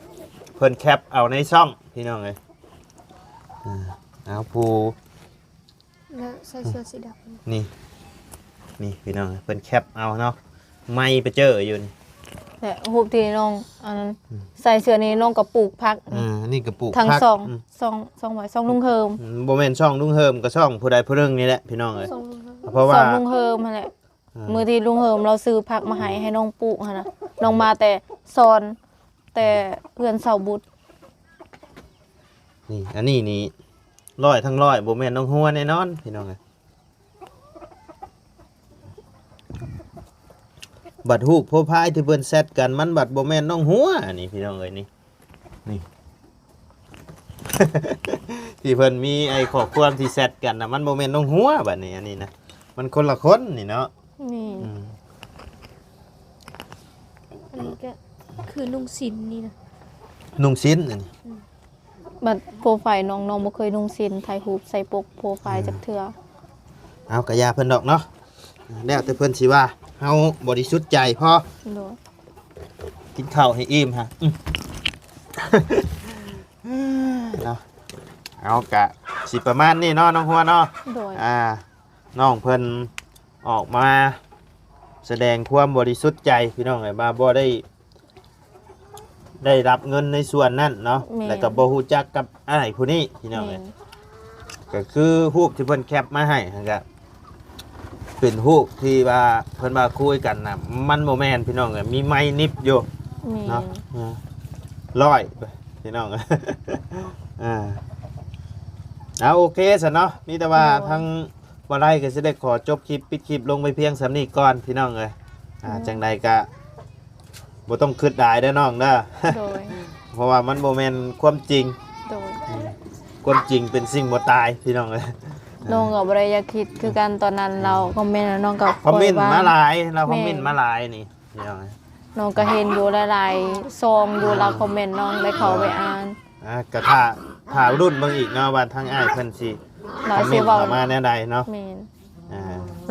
ເພິ່ນແຄັບເອົາໃນຊ່ອງພີ່ນ້ອງເອີຍ ເອົາຜູ້ ແລ້ວໃສ່ເສື້ອສີດຳ ນີ້ ນີ້ພີ່ນ້ອງ ເພິ່ນແຄັບເອົາເນາະ ໄມ້ປະເຈີຢູ່ນີ້ ແລະຮູບທີ່ນ້ອງ ອັນນັ້ນ ອືມ ໃສ່ເສື້ອນີ້ ນ້ອງກະປູກຜັກ ອ່າ ນີ້ກະປູກຜັກ ທັງຊ່ອງ ອືມ ຊ່ອງ ຊ່ອງໃຫວ ຊ່ອງລຸງເຮີມ ອືມ ບໍ່ແມ່ນຊ່ອງລຸງເຮີມ ກະຊ່ອງຜູ້ໃດຜູ້ໜຶ່ງນີ້ແຫຼະພີ່ນ້ອງເອີຍ ຊ່ອງລຸງເຮີມ ເພາະວ່າ ຊ່ອງລຸງເຮີມຫັ້ນແຫຼະ ເອີ ມື້ທີ່ລຸງເຮີມລາວຊື້ຜັກມາໃຫ້ ໃຫ້ນ້ອງປູກຫັ້ນນະ ນ້ອງມາແຕ່ສອນ ແຕ່ເຮືອນເຊົາບຸດ ນີ້ ອັນນີ້ນີ້ ຮ້ອຍທັງຮ້ອຍ ບໍ່ແມ່ນນ້ອງຫົວແນ່ນອນ ພີ່ນ້ອງເອີຍ ບັດຮູບໂປຣໄຟລ໌ທີ່ເພິ່ນແຊັດກັນ ມັນບັດບໍ່ແມ່ນນ້ອງຫົວ ອັນນີ້ພີ່ນ້ອງເອີຍ ນີ້ ນີ້ ທີ່ເພິ່ນມີໄອ້ຂໍ້ຄວາມທີ່ແຊັດກັນນະ ມັນບໍ່ແມ່ນນ້ອງຫົວ ບັດນີ້ ອັນນີ້ນະ ມັນຄົນລະຄົນນີ້ເນາະ ນີ້ ອືມ ອັນນີ້ກະຄືນຸ່ງສິ້ນນີ້ນະ ນຸ່ງສິ້ນອັນນີ້ ອືມ ບັດໂປຣໄຟລ໌ນ້ອງ ນ້ອງບໍ່ເຄີຍນຸ່ງສິ້ນ ຖ່າຍຮູບໃສ່ປົກໂປຣໄຟລ໌ ອືມ ຈັກເທື່ອ ເອົາ ກະຢ່າເພິ່ນດອກເນາະ ແລ້ວແຕ່ເພິ່ນຊິວ່າ ເຮົາບໍລິສຸດໃຈພໍ ໂດຍ ກິນເຂົ້າໃຫ້ອີ່ມຫະ ອືມ ເນາະ ເອົາ ກະຊິປະມານນີ້ເນາະ ນ້ອງຫົວເນາະ ໂດຍ ອ່າ ນ້ອງເພິ່ນອອກມາສະແດງຄວາມບໍລິສຸດໃຈ ພີ່ນ້ອງເອີຍ ວ່າບໍ່ໄດ້ ໄດ້ຮັບເງິນໃນສ່ວນນັ້ນເນາະ ແມ່ນ ແລ້ວກະບໍ່ຮູ້ຈັກກັບອ້າຍຜູ້ນີ້ພີ່ນ້ອງເອີຍ ແມ່ນ ກະຄືຮູບທີ່ເພິ່ນແຄັບມາໃຫ້ຫັ້ນກະເປັນຮູບທີ່ວ່າເພິ່ນວ່າຄຸຍກັນນະ ມັນບໍ່ແມ່ນພີ່ນ້ອງເອີຍ ມີໄມ້ໜິບຢູ່ ແມ່ນ ເນາະ ເອີ ຮ້ອຍພີ່ນ້ອງ ອ່າ ເອົາ ໂອເຄຊັ້ນເນາະ ມີແຕ່ວ່າ ໂດຍ ທາງບໍ່ໄດ້ກໍຊິໄດ້ຂໍຈົບຄລິບ ປິດຄລິບລົງໄປພຽງສ່ຳນີ້ກ່ອນພີ່ນ້ອງເອີຍ ອ່າ ໂດຍ ຈັ່ງໃດກໍບໍ່ຕ້ອງຄິດຫຼາຍເດີນ້ອງເດີ ໂດຍ ເພາະວ່າມັນບໍ່ແມ່ນຄວາມຈິງ ໂດຍ ຄວາມຈິງເປັນສິ່ງບໍ່ຕາຍພີ່ນ້ອງເອີຍ ນ້ອງກໍບໍ່ໄດ້ຢາກຄິດຄືກັນ ຕອນນັ້ນລາວຄອມເມັນ ນ້ອງກໍ ຄອມເມັນມາຫຼາຍ ລາວຄອມເມັນມາຫຼາຍນີ້ ພີ່ນ້ອງເອີຍ ນ້ອງກໍເຫັນຢູ່ຫຼາຍໆຊ່ອງຢູ່ ອ່າ ລາວຄອມເມັນ ນ້ອງໄດ້ເຂົ້າໄປອ່ານ ອ່າ ກໍຖ້າ ຖ້າລຸ້ນເບິ່ງອີກເນາະ ວ່າທາງອ້າຍເພິ່ນຊິ ລາວຊິເວົ້າ ຄອມເມັນເຂົ້າມາແນວໃດເນາະ ແມ່ນ ອ່າ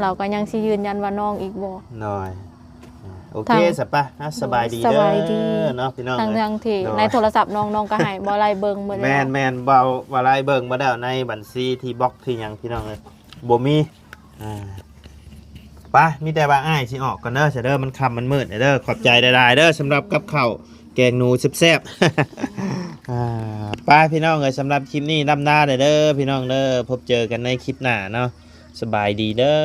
ລາວກໍຍັງຊິຢືນຢັນວ່ານ້ອງອີກບໍ່ ໂດຍ ອ່າ ໂອເຄ ທາງ ສະປະ ອ່າ ໂດຍ ສະບາຍດີ ສະບາຍດີເດີເນາະ ພີ່ນ້ອງເອີຍ ທັງໆທີ່ ໂດຍ ໃນໂທລະສັບນ້ອງ ນ້ອງກໍໃຫ້ບໍ່ໄດ້ເບິ່ງໝົດແລ້ວ ແມ່ນໆ ເວົ້າ ບໍ່ໄດ້ເບິ່ງໝົດແລ້ວ ໃນບັນຊີທີ່ບລັອກທີ່ຫຍັງ ພີ່ນ້ອງເອີຍ ບໍ່ມີ ອ່າ ໄປ ມີແຕ່ວ່າອ້າຍຊິອອກກ່ອນເດີ ຊະເດີ ມັນຄ່ຳມັນມືດແລ້ວເດີ ຂອບໃຈຫຼາຍໆເດີ ສຳລັບກັບເຂົ້າແກງໜູແຊບໆ ອ່າ ໄປ ພີ່ນ້ອງເອີຍ ສຳລັບຄລິບນີ້ລ່ຳລາເດີ ພີ່ນ້ອງເດີ ພົບເຈີກັນໃນຄລິບໜ້າເນາະ ສະບາຍດີເດີ.